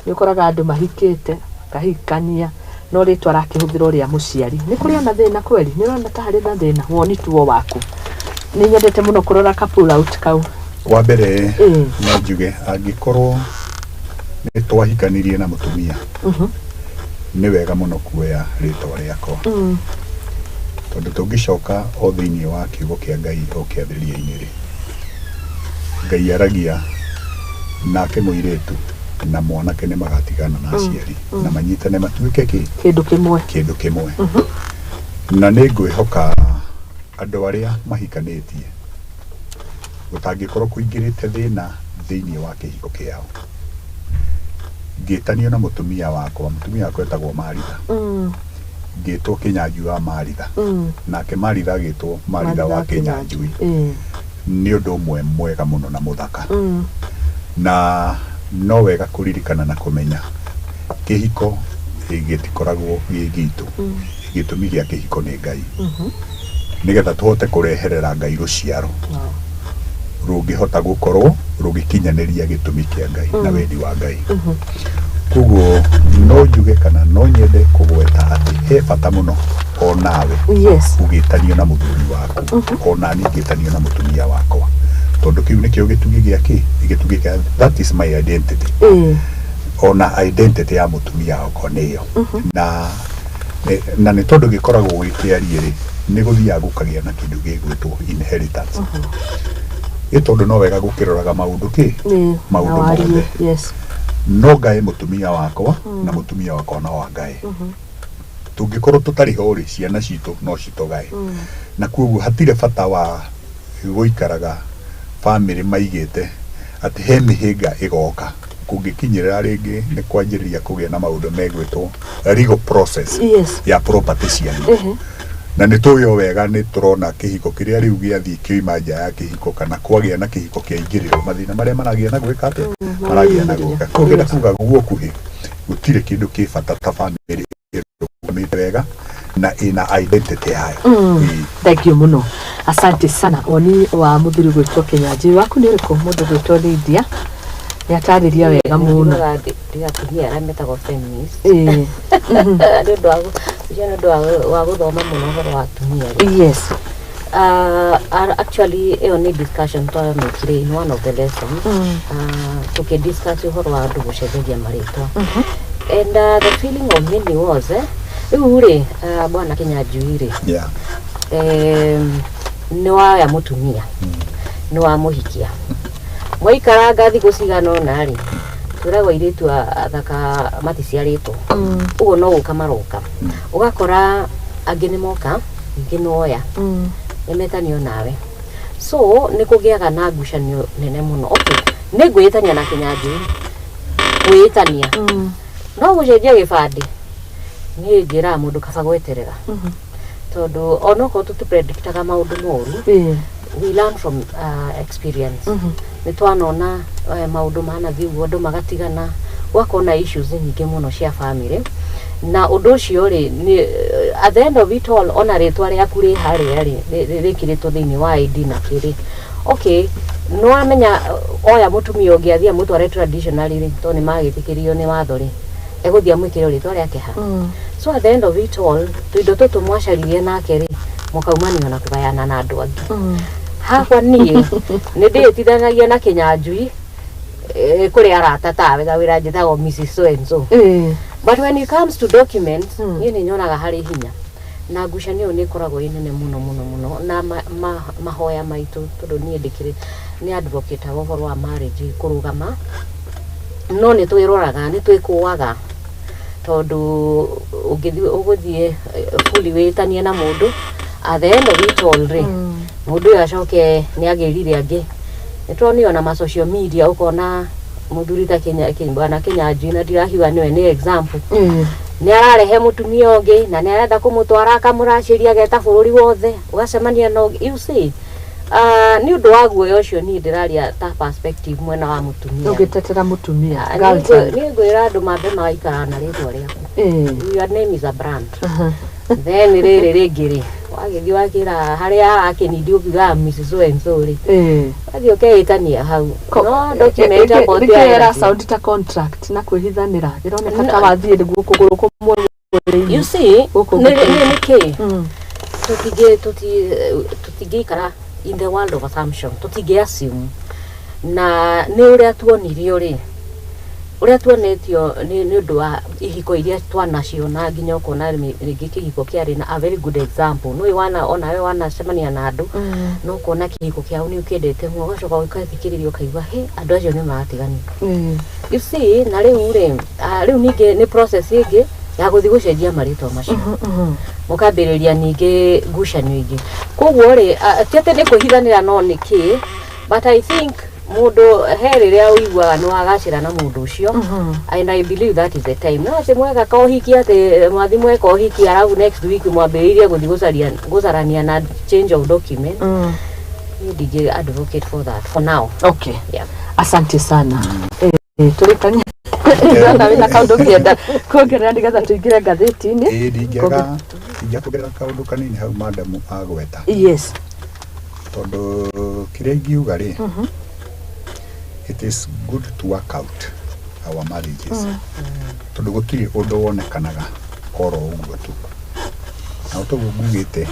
Nĩ ũkoraga andũ mahikĩte kahikania no rĩtwa arakĩhũthĩra ũrĩa mũciari. Nĩ kũrĩ ona thĩna kweri? Nĩ ũrona ta harĩ na thĩna? Woni tuo waku, nĩ nyendete mũno kũrora ka pull out kau. Wa mbere, no njuge angĩkorwo nĩ twahikanirie na mũtumia, nĩ wega mũno kuoya rĩtwa rĩakwa, tondũ tũngĩcoka o thĩinĩ wa kiugo kĩa Ngai o kĩambĩrĩria-inĩ rĩ, Ngai aragia nake mũirĩtu na mwanake nĩ magatigana na aciari na manyitane matuĩke kĩ? Kĩndũ kĩmwe. Kĩndũ kĩmwe. Na nĩ ngwĩhoka andũ arĩa mahikanĩtie gũtangĩkorwo kũingĩrĩte thĩna Thĩinĩ wa kĩhiko kĩao, ngĩtanio na mũtumia wakwa, mũtumia wakwa etagwo Maritha, ngĩtwo Kĩnyanjui wa Maritha, nake Maritha agĩtwo Maritha wa Kĩnyanjui. Nĩ ũndũ ũmwe mwega mũno na mũthaka, na no wega kũririkana na kũmenya kĩhiko gĩtikoragwo gĩ gitũ. Gĩtũmi gĩa kĩhiko nĩ Ngai, nĩgetha tũhote kũreherera Ngai rũciaro rũngĩhota gũkorwo rũgĩkinyanĩria gĩtũmi kĩa Ngai na wendi wa Ngai. Koguo no njuge kana no nyende kũgweta atĩ he bata mũno o nawe ũgĩtanio na mũthuri waku, ona niĩ ngĩtanio na mũtumia wakwa, tondũ kĩu nĩkĩo gĩtugĩ gĩa kĩ gĩtugĩ kĩa, that is my identity, ona identity ya mũtumia wakwa nĩyo. Na nĩ tondũ gĩkoragwo gĩ kĩariĩ rĩ, nĩ gũthiaga gũkagĩa na kĩndũ gĩgwĩtwo inheritance, ĩ tondũ no wega gũkĩroraga maũndũ kĩ maũndũ Na wariĩ. mothe. No ngae mũtumia wakwa na mũtumia wakwa no angae. Tũngĩkorwo tũtarĩ ho rĩ, ciana citũ no citũgae, na koguo hatirĩ bata wa gũikaraga bamĩrĩ maigĩte atĩ he mĩhĩnga ĩgoka kũngĩkinyĩrĩra rĩngĩ nĩ kwanjĩrĩria kũgĩa na maũndũ megwĩtwo legal process ya property cianyu. Na nĩ tũĩ o wega, nĩ tũrona kĩhiko kĩrĩa rĩu gĩathiĩ kĩoima nja ya kĩhiko kana kwagĩa na kĩhiko kĩaingĩrĩrwo, mathĩna marĩa maragĩa na gwĩka atĩa, maragĩa na gũka. Koguo ngĩenda kuga guokuhĩ gũtirĩ kĩndũ kĩ bata ta bamĩrĩ ĩrũgamĩte wega na ĩna identity yayo. Ĩĩ. Thank you mũno, asante sana. Woni wa mũthuri gwĩtwo Kĩnyanjui waku nĩ ũrĩkũ? Mũndũ gwĩtwo Lydia nĩ atarĩria wega mũno. Ndiga atumia arĩa metagwo feminist nĩ ũndũ wa ũcio, nĩ ũndũ wa gũthoma mũno ũhoro wa atumia rĩ. Actually ĩyo nĩ discussion twamĩkire in one of the lessons, tũkĩdiscuss ũhoro wa andũ gũcenjagia marĩtwa, and the feeling of many was, rĩu rĩ, bwana Kĩnyanjui rĩ, nĩ waya mũtumia, nĩ wamũhikia, mwaikaranga thikũ cigana ũna rĩ, twĩragwo airĩtu athaka maticiarĩtwo, ũguo no gũka maroka, ũgakora angĩ nĩ moka, ningĩ nĩ woya, nĩ metanio nawe, so nĩ kũgĩaga na ngucanio nene mũno. Okay, nĩ ngwĩtania na Kĩnyanjui, kwĩtania no gũcenjia gĩbandĩ, niĩ njĩraga mũndũ kaba gweterera, tondũ onokorwo tũtipredictaga maũndũ moru, we learn from experience. Nĩ twanona maũndũ manathiĩ ũguo, andũ magatigana, gũgakorwo na issues nyingĩ mũno cia family, na ũndũ ũcio rĩ, nĩ at the end of it all, ona rĩtwa rĩaku rĩ harĩa rĩ, rĩkĩrĩtwo thĩinĩ wa ID na kĩrĩ okay, nĩ wamenya oya mũtumia ũngĩ athiĩ amũtware traditionally rĩ, tondũ nĩ magĩtĩkĩrio nĩ watho rĩ, egũthiĩ amwĩkĩre rĩtwa rĩake ha. So at the end of it all, tũindo tũtũ mwacaririe nake rĩ, mũkaumanio na kũgayana na andũ angĩ. Hakwa niĩ nĩ ndĩĩtithanagia na Kĩnyanjui, kũrĩ arata tawe gawĩra njĩtagwo Mrs so and so, but when it comes to documents, niĩ nĩ nyonaga harĩ hinya na ngucanio ĩyo nĩ ĩkoragwo ĩ nene mũno mũno mũno. Na mahoya maitũ, tondũ niĩ ndĩkĩrĩ nĩ advocate wa ũhoro wa marriage kũrũgama, no nĩ twĩroraga, nĩ twĩkũaga, tondũ ũngĩthiĩ ũgũthiĩ fully wĩtanie na mũndũ, at the end of it all rĩ, mũndũ ũyũ acoke nĩ agĩrire angĩ. Nĩ tuonio na ma social media, ũkona mũthuri ta bwana Kĩnyanjui, na ndirakiuga nĩwe nĩ example, nĩ ararehe mũtumia ũngĩ na nĩ arenda kũmũtwara akamũracĩria, ageta bũrũri wothe, ũgacemania na ũngĩ, you see. Nĩ ũndũ wa guoya ũcio, niĩ ndĩraria ta perspective mwena wa mũtumia. Ũgĩtetera mũtumia. Ah, Girl child. Niĩ ngwĩra andũ mambe magaikara na rĩtwa rĩaku. Your name is a brand. Then rĩrĩ rĩngĩ rĩ, wagĩthiĩ wakĩra harĩa akĩnindi ũkiugaga Mrs so and so rĩ, wathiĩ ũkeĩtania hau, no document about Nĩkĩra sound ta contract na kwĩhithanĩra ĩroneka ta wathiĩ nĩguo kũgũrũ kũmwe. You see, Gũkũ nĩ gũkũ. nĩ nĩkĩ tũtingĩ tũtingĩikara in the world of assumption, tũtingĩ assume, na nĩ ũrĩa tuonirio rĩ, ũrĩa tuonetio nĩ ũndũ wa ihiko iria twanaciona, nginya ũkona rĩngĩ kĩhiko kĩarĩ na a very good example, nĩũĩ wana onawe wanacemania na andũ, no ũkona kĩhiko kĩao nĩ ũkĩendete mũno, ũgacoka ũgathikĩrĩria ũkaigua he andũ acio nĩ maratiganire, you see. Na rĩu rĩ, rĩu ningĩ nĩ process ĩngĩ ya gũthiĩ gũcenjia marĩtwa macio, mũkambĩrĩria ningĩ ngucanio ingĩ. Koguo rĩ, ti atĩ nĩ kwĩhithanĩra, no nĩ kĩ, but I think Mũndũ he rĩrĩa ũiguaga nĩ wagacĩra na mũndũ ũcio, and I believe that is the time. No atĩ mweka kohiki, atĩ mwathi mweka ũhiki, arabu next week mwambĩrĩirie gũthiĩ gũcaria gũcarania na change of document, niĩ ndingĩ advocate for that for now. Okay. Yeah. Asante sana. Tũrĩkanie ndona wĩna kaũndũ ũngĩenda kuongerera nĩgetha tũingĩre ngathĩti-inĩ. Ĩĩ, ndingĩaga ingĩaga kuongerera kaũndũ kanini hau madamu agweta. Tondũ kĩrĩa ingiuga rĩ, it is good to work out our marriages, tondũ gũtirĩ ũndũ wonekanaga oro ũguo tu. Na toguo ngugĩte,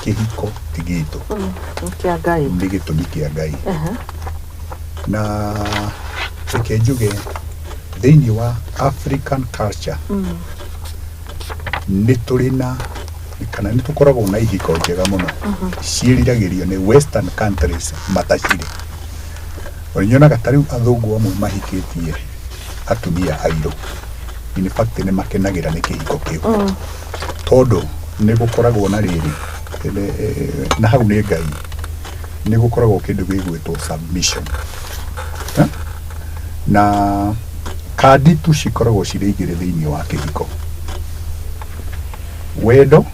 kĩhiko ti gitũ. Kĩa Ngai. Nĩ gĩtũmi kĩa Ngai. Na reke njuge, thĩinĩ wa African culture nĩ tũrĩ na kana nĩ tũkoragwo na ihiko njega mũno ciĩriragĩrio nĩ western countries matacirĩ. Ona nyonaga ta rĩu athũngũ amwe mahikĩtie atumia airũ, in fact nĩ makenagĩra nĩ kĩhiko kĩu, tondũ nĩ gũkoragwo na rĩrĩ, na hau nĩ Ngai, nĩ gũkoragwo kĩndũ gĩgwĩtwo submission. Eh? Na kandi tu cikoragwo cirĩ igĩrĩ thĩinĩ wa kĩhiko: wendo,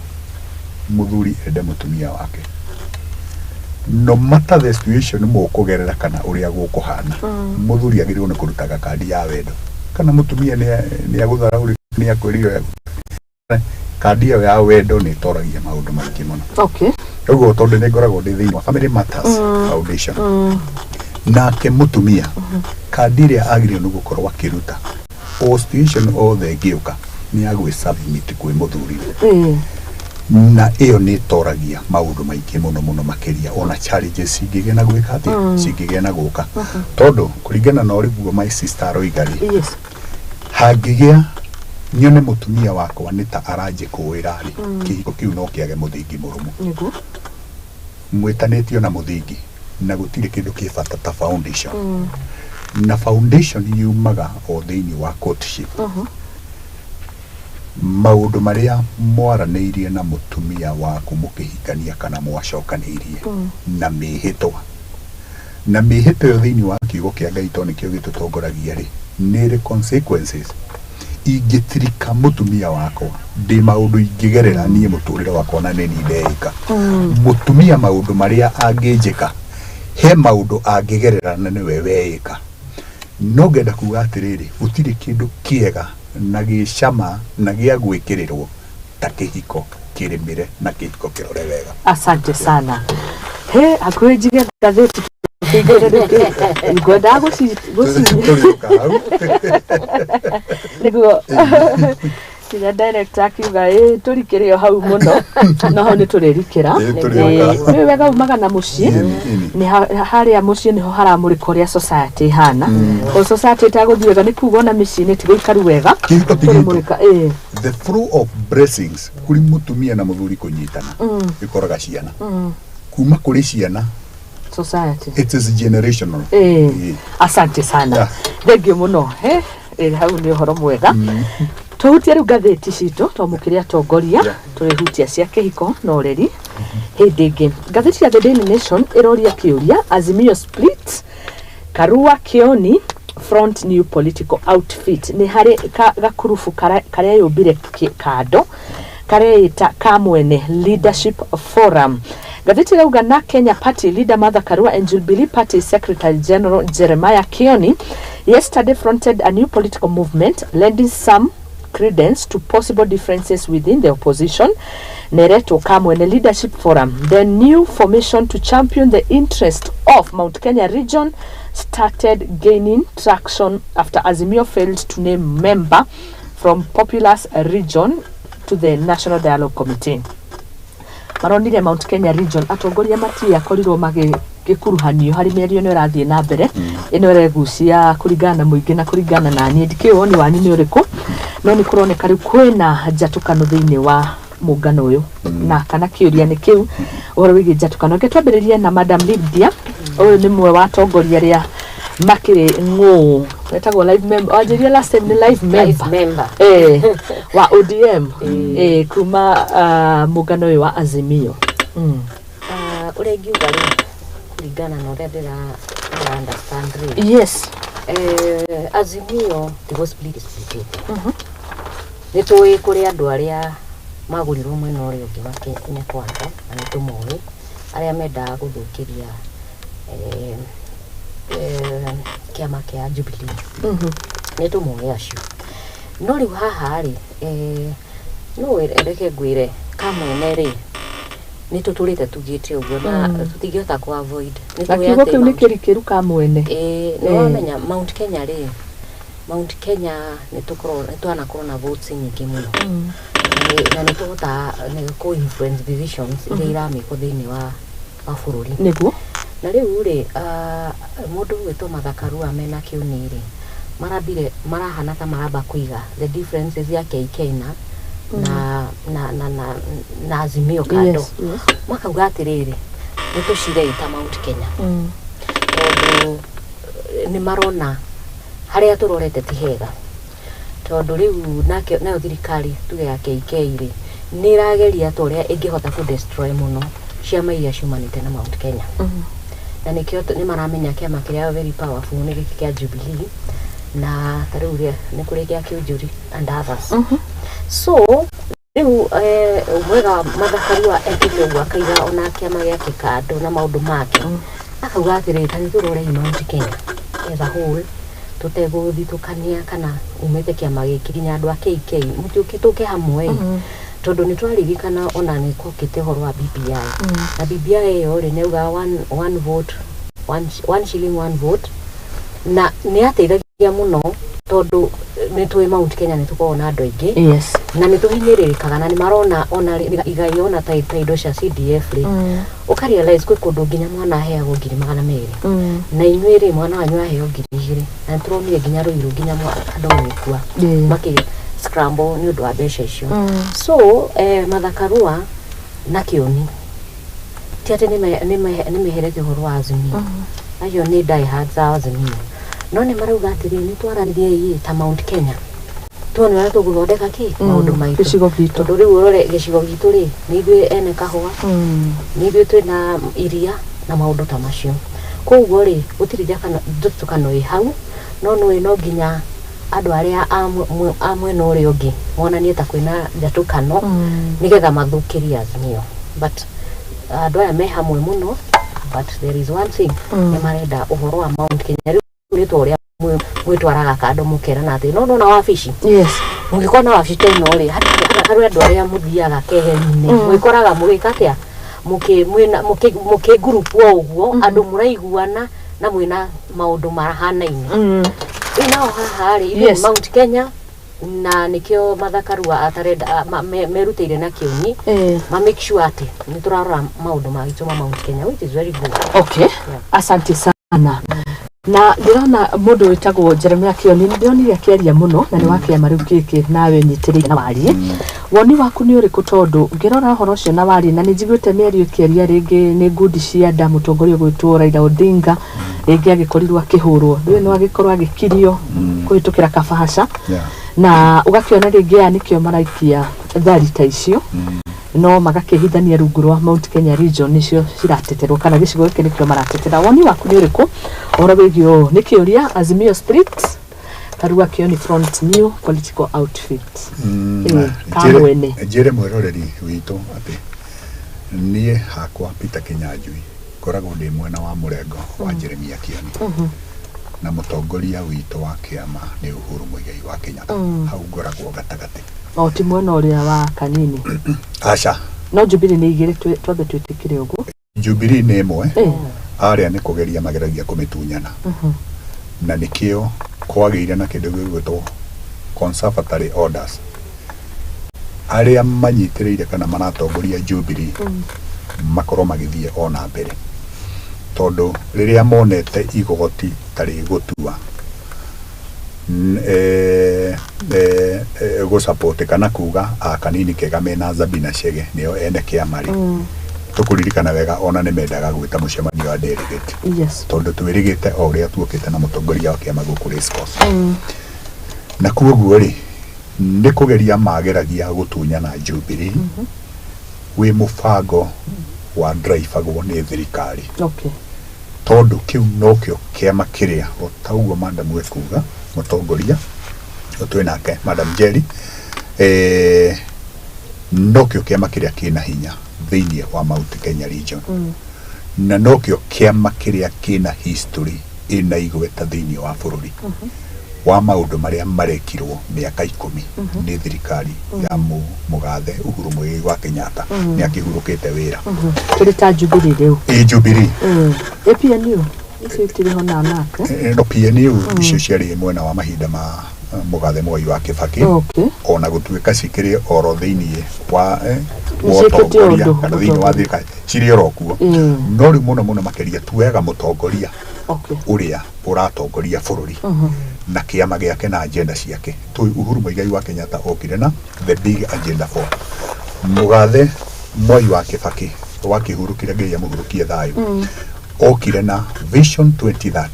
mũthuri ende mũtumia wake no matter the situation mũkũgerera kana ũrĩa gũkũhana. Mũthuri agĩrĩirwo nĩ kũrutaga kandi ya wendo, kana mũtumia nĩ agũtharaũri, nĩ akwĩrire, kandi ĩyo ya wendo nĩ ĩtoragia maũndũ maingĩ mũno. Ũguo tondũ nĩ ngoragwo ndĩ thĩinĩ wa Family Matters Foundation, nake mũtumia kandi ĩrĩa agĩrĩirwo nĩ gũkorwo akĩruta o situation othe ĩngĩũka nĩ ya gwĩ submit kwĩ mũthuriwe. Na ĩyo nĩ ĩtoragia maũndũ maingĩ mũno mũno makĩria, ona challenges cingĩgĩa na gwĩka atĩa, cingĩgĩa na gũka, tondũ kũringana na ũrĩguo my sister aroiga rĩ, hangĩgĩa nyone mũtumia wakwa nĩ ta aranjĩkũĩra rĩ, kĩhiko kĩu no kĩage mũthingi mũrũmu. Mwĩtanĩtio na mũthingi, na gũtirĩ kĩndũ kĩ bata ta foundation, na foundation yumaga o thĩinĩ wa courtship, maũndũ marĩa mwaranĩirie na mũtumia waku mũkĩhikania kana mwacokanĩirie, na mĩhĩtwa, na mĩhĩtwa ĩyo thĩinĩ wa kiugo kĩa Ngai, tondũ nĩkĩo gĩtũtongoragia rĩ, nĩ ĩrĩ consequences. Ingĩtirika mũtumia wakwa ndĩ maũndũ ingĩgerera niĩ mũtũrĩre wakwa, na nĩ niĩ ndeĩka mũtumia maũndũ marĩa angĩnjĩka, he maũndũ angĩgerera na nĩwe weĩka. No ngenda kuga atĩrĩrĩ, gũtirĩ kĩndũ kĩega na gĩcama na gĩa gwĩkĩrĩrwo ta kĩhiko kĩrĩmĩre na kĩhiko kĩrore wega. Asante sana. He hakuhĩ njige ngathĩti tũingĩre rĩu, ngwendaga gũci Tũrĩũka hau. Nĩguo kinya director akiuga ĩ tũrikĩre o hau mũno, no hau nĩ tũrĩrikĩra. Ĩ, tũrĩũka. Nĩ wega umaga na mũciĩ. Ĩni, ĩni. Nĩ harĩa mũciĩ nĩho haramũrĩka ũrĩa society ĩhana. O society ĩtagũthiĩ wega nĩ kuga ona mĩciĩ-inĩ ti gũikaru wega. Kĩhiko ti gitũ. Tũrĩmũrĩka ĩ. The flow of blessings kũrĩ mũtumia na mũthuri kũnyitana ĩkoraga ciana, kuma kũrĩ ciana society. It is generational. Ĩ, asante sana. Thank you mũno. He ĩ, hau nĩ ũhoro mwega. Tũhutie rĩu ngathĩti citũ, twamũkĩre atongoria. Tũrĩhutia cia kĩhiko na ũreri hĩndĩ ĩngĩ. Ngathĩti ya The Daily Nation ĩroria kĩũria, "Azimio split, Karua Kioni front new political outfit." Nĩ harĩ gakurubu kareyũmbire kando kareĩta Kamwene Leadership Forum. Ngathĩti ĩrauga na Kenya Party leader Martha Karua and Jubilee Party Secretary General Jeremiah Kioni yesterday fronted a new political movement, lending some credence to possible differences within the opposition. Neretwo Kamwene Leadership Forum. The new formation to champion the interest of Mount Kenya region started gaining traction after Azimio failed to name member from populous region to the National Dialogue Committee. Maronire Mount Kenya region atongoria matiakorirwo magĩkuruhanio harĩ mĩario ĩno ĩrathiĩ na mbere, ĩno ĩregucia kũringana na mũingĩ na kũringana na niĩ. Ndikĩũĩ woni wanyu nĩ ũrĩkũ, no nĩ kũroneka rĩu kwĩna njatũkano thĩinĩ wa mũngano ũyũ, na kana kĩũria nĩ kĩu ũhoro wĩgiĩ njatũkano. Reke twambĩrĩrie na Madam Lydia. Ũyũ nĩ mũmwe wa atongoria arĩa makĩrĩ ng'ũ etagwo live member, wanjĩrie last time nĩ live member. Life member. Wa ODM, kuma mũngano ũyũ wa Azimio. Ah, ũrĩa ingiuga rĩ, kũringana na ũrĩa tũra understand rĩ, Azimio ti gũ split splitĩte. Nĩ tũĩ kũrĩ andũ arĩa magũrirwo mwena ũrĩa ũngĩ wa Kenya Kwanza, na nĩ tũmoĩ arĩa mendaga gũthũkĩria kĩama kĩa Jubilee. Nĩ tũmoĩ acio, no rĩu haha rĩ, no reke ngwĩre kamwene rĩ, nĩ tũtũrĩte tugĩte ũguo na tũtingĩhota ku avoid. Nĩ Na tũĩ kiugo atĩ kĩu nĩ kĩrikĩru kamwene. Ĩĩ, nĩ wamenya Mount Kenya rĩ, Mount Kenya nĩ tũkorwo nĩ twanakorwo na votes nyingĩ mũno na nĩ tũhotaga nĩ kũ influence decisions iria iramĩkwo thĩinĩ wa bũrũri. Na rĩu rĩ, mũndũ ũgwĩtwo Martha Karua mena Kĩoni rĩ, marambire marahana ta maramba kũiga the differences ya KK na Azimio kando, makauga atĩrĩrĩ, nĩ tũcirei ta Mount Kenya, tondũ nĩ marona harĩa tũrorete ti hega, tondũ rĩu nake nayo thirikari tuge ya KK rĩ, nĩ ĩrageria ta ũrĩa ĩngĩhota kũ destroy mũno ciama iria ciumanĩte na Mount Kenya. Na nĩkĩo nĩ maramenya kĩama kĩrĩa very powerful nĩ gĩkĩ kĩa Jubilee, na ta rĩu nĩ kũrĩ gĩa Kĩũnjũri and others. So rĩu mwega Martha Karua ekĩte ũguo, akaiga ona kĩama gĩake kando na maũndũ make, akauga atĩrĩrĩ, ta nĩ tũrorei Mount Kenya as a whole, tũtegũthitũkania kana umĩte kĩama gĩkĩ nginya andũ a KK mũtiũke tũke hamwe, tondũ nĩ twaririkana ona nĩ kwokĩte ũhoro wa BBI, na BBI ĩyo rĩ, nĩ augaga one vote, one shilling one vote, na nĩ yateithagia mũno tondũ nĩ tũĩ Mount Kenya nĩ tũkoragwo na andũ aingĩ na nĩ tũhinyĩrĩrĩkaga, na nĩ marona ona igai ona ta indo cia CDF rĩ, ũka realize kwĩ kũndũ nginya mwana aheagwo 200,000, na inyuĩ rĩ, mwana wanyu aheo 2000, na nĩ tũronire nginya Rũirũ nginya andũ magĩkua makĩ scramble nĩ ũndũ wa mbeca icio. So Martha Karua na Kĩoni ti atĩ nĩ meherete ũhoro wa Azimio, acio nĩ diehards a Azimio, no nĩ marauga atĩrĩ, nĩ twaranĩriei ta Mount Kenya tuone ũrĩa tũgũthondeka kĩ maũndũ maitũ gĩcigo gitũ. Tondũ rĩu ũrore gĩcigo gitũ rĩ, nĩ ithuĩ ene kahũa, nĩ ithuĩ twĩna iria na maũndũ ta macio. Koguo rĩ, gũtirĩ njatũkano ĩ hau, no nĩũĩ no nginya andũ arĩa a mwena ũrĩa ũngĩ monanie ta kwĩna njatũkano nĩgetha mathũkĩrie Azimio, but andũ aya me hamwe mũno. But there is one thing, nĩ marenda ũhoro wa Mount Kenya rĩu nĩ ta ũrĩa mwĩtwaraga kando mũkerana atĩ no nona wabici, mũngĩkorwo na wabici ta ĩno rĩ, harĩ andũ arĩa mũthiaga keheri-inĩ, mwĩkoraga mũgĩka atĩa, mũkĩ group o ũguo, andũ mũraiguana na mwĩna maũndũ mahanaine. Rĩu nao haha rĩ, ithuĩ Mount Kenya, na nĩkĩo Martha Karua atarenda merutĩire na Kĩoni ma make sure atĩ nĩ tũrarora maũndũ maitũ ma Mount Kenya, which is very good. Okay, asante sana. Na ndĩrona mũndũ wĩtagwo Jeremiah Kĩoni, nĩ ndĩronire akĩaria mũno na nĩ wa kĩama rĩu gĩkĩ nawe nyitĩrĩire na warie. Woni waku nĩ ũrĩkũ? Tondũ ngĩrora ũhoro ũcio na warie, na nĩ njiguĩte mĩario ĩkĩaria rĩngĩ nĩ ngundi cia nda, mũtongoria ũgwĩtwo Raila Odinga rĩngĩ agĩkorirwo akĩhũrwo, rĩu no agĩkorwo agĩkirio kũhĩtũkĩra kabaca, na ũgakĩona rĩngĩ aya nĩkĩo maraikia thari ta icio, no magakĩhithania rungu rwa Mount Kenya region nĩcio cirateterwo kana gĩcigo gĩkĩ nĩkĩo maratetera. Woni waku nĩ ũrĩkũ ũhoro wĩgiĩ ũũ? Nĩ kĩũria, Azimio split, Karua Kĩoni front new political outfit. Kamwene. Njĩre mwĩroreri witũ atĩ niĩ hakwa Peter Kinyanjui ngoragwo ndĩ mwena wa mũrengo wa Jeremia Kĩoni, na mũtongoria witũ wa kĩama nĩ Uhuru Muigai wa Kenyatta. Hau ngoragwo gatagatĩ. O ti mwena ũrĩa wa kanini? Aca. No Jubilee nĩ igĩrĩ, twambe twĩtĩkĩre ũguo. Jubilee nĩ ĩmwe. Arĩa nĩ kũgeria mageragia kũmĩtunyana, na nĩkĩo kwagĩire na kĩndũ gĩgwĩtwo conservatory orders. Arĩa manyitĩrĩire kana maratongoria Jubilee makorwo magĩthiĩ ona mbere, tondũ rĩrĩa monete igoti ta rĩgũtua gũsupport kana kuga a kanini kega mena Sabina Chege nĩo ene kĩama rĩ, tũkũririkana wega ona nĩ mendaga gwĩta mũcemanio wa delegate, tondũ twĩrĩgĩte o ũrĩa tuokĩte na mũtongoria wa kĩama gũkũ Race Course. Na koguo rĩ, nĩ kũgeria mageragia gũtunyana Jubilee wĩ mũbango wa drive-agwo nĩ thirikari. Tondũ kĩu nokĩo kĩama kĩrĩa o ta ũguo madam ekuga mũtongoria twĩ nake Madam Jerry, nokĩo kĩama kĩrĩa kĩna hinya thĩinĩ wa Mount Kenya region, na nokĩo kĩama kĩrĩa kĩna history ĩna igweta thĩinĩ wa bũrũri wa maũndũ marĩa marekirwo mĩaka 10 nĩ thirikari ya mũgathe Uhuru Muigai wa Kenyatta. Nĩ akĩhurũkĩte wĩra. Tũrĩ ta Jubilee rĩu. Ĩ, Jubilee. Ĩ, PNU icio itirĩ ho na nake? No PNU icio ciarĩ mwena wa mahinda ma mũgathe Mwai wa Kibaki, ona gũtuĩka cikĩrĩ oro thĩinĩ wa wa Nĩciĩkĩte ũtongoria ũndũ, kana thĩinĩ wa ũtongoria. thirikari cirĩ oro kuo, no rĩu mũno mũno makĩria tuoyaga mũtongoria ũrĩa ũratongoria bũrũri na kĩama gĩake na agenda ciake. Tũĩ Uhuru Muigai wa Kenyatta okire na the big agenda for mũgathe Mwai wa Kibaki wakĩhurũkire, Ngai amũhurũkie thayũ, okire na Vision 2030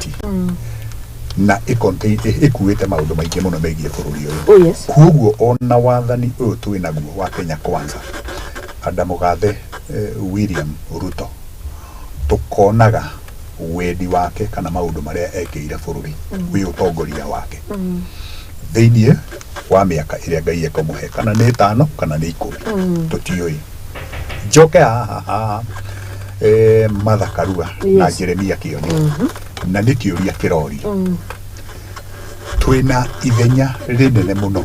na ĩkuĩte maũndũ maingĩ mũno megiĩ bũrũri ũyũ. Koguo ona wathani ũyũ twĩ naguo wa Kenya Kwanza anda mũgathe William Ruto, tũkonaga wendi wake kana maũndũ marĩa ekĩire bũrũri wĩ ũtongoria wake thĩiniĩ wa mĩaka ĩrĩa Ngai ekũmũhe, kana nĩ 5 kana nĩ 10, tũtiũĩ. Njoke haha haha Martha Karua na Jeremia Kĩoni, na nĩ kĩũria kĩrorio, twĩna ithenya rĩnene mũno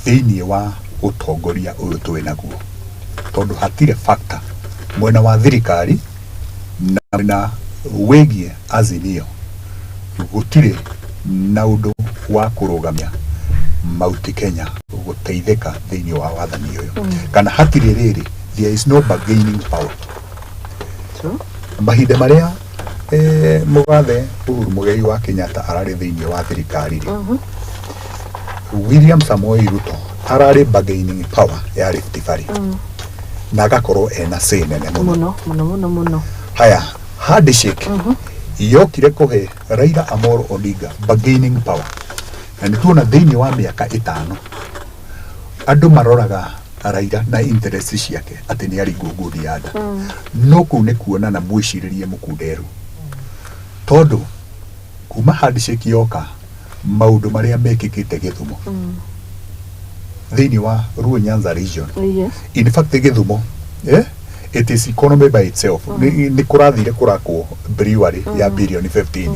thĩiniĩ wa ũtongoria ũyũ twĩ naguo, tondũ hatirĩ factor mwena wa thirikari na mwena wĩgiĩ Azimio, gũtirĩ na ũndũ wa kũrũgamia Mount Kenya gũteithĩka thĩiniĩ wa wathani ũyũ, kana hatirĩ rĩrĩ, there is no bargaining power. Mahinda marĩa mũgathe Uhuru Muigai wa Kenyatta ararĩ thĩiniĩ wa thirikari rĩ, William Samoei Ruto ararĩ bargaining power ya Rift Valley na agakorwo ena say nene mũno. Mũno mũno mũno mũno. Haya, handshake yokire kũhe Raila Amolo Odinga bargaining power, na nĩ tuona thĩinĩ wa mĩaka 5 andũ maroraga Raila na interest ciake atĩ nĩ aringwo ngundi ya nda. No kũu nĩ kuona na mwĩcirĩrie mũkunderu, tondũ kuma handshake yoka, maũndũ marĩa mekĩkĩte Gĩthumo thĩinĩ wa Luo Nyanza region, in fact Gĩthumo, it is economy by itself. Nĩ kũrathire kũrakwo brewery ya bilioni 15,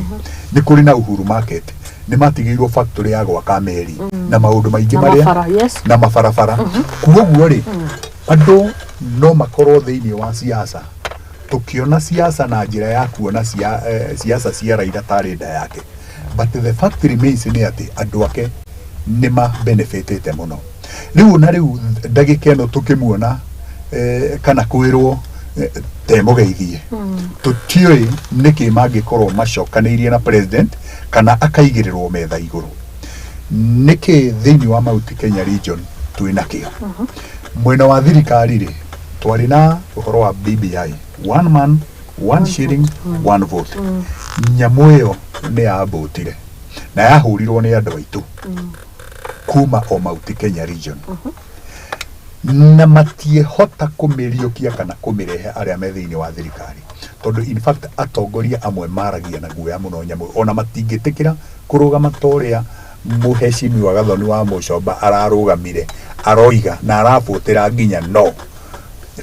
nĩ kũrĩ na Uhuru Market, nĩ matigĩirwo factory ya gwaka meri na maũndũ maingĩ Na marĩa mabara, yes. Na mabarabara. Kuoguo rĩ, andũ no makorwo thĩinĩ wa siasa, tũkĩona siasa na njĩra ya kuona siasa cia Raila tarĩ nda yake, but the fact remains nĩ atĩ andũ ake nĩ ma benefitĩte mũno. Rĩu na rĩu ndagĩka ĩno tũkĩmuona kana kwĩrwo temũgeithie, tũtiũĩ nĩkĩ mangĩkorwo macokanĩirie na president kana akaigĩrĩrwo metha igũrũ nĩkĩ. Thĩinĩ wa Mount Kenya region twĩ nakĩo mwena wa thirikari rĩ, twarĩ na ũhoro wa BBI, one man one shilling one vote. Nyamũ ĩyo nĩ yambũtire na yahũrirwo nĩ andũ aitũ kuma o Mount Kenya region, na matiehota kũmĩriũkia kana kũmĩrehe arĩa me thĩinĩ wa thirikari, tondũ in fact atongoria amwe maragia na guoya mũno nyamũ, ona matingĩtĩkĩra kũrũgama ta ũrĩa mũhecimiwa Gathoni wa Mũcomba ararũgamire, aroiga na arabũtĩra nginya no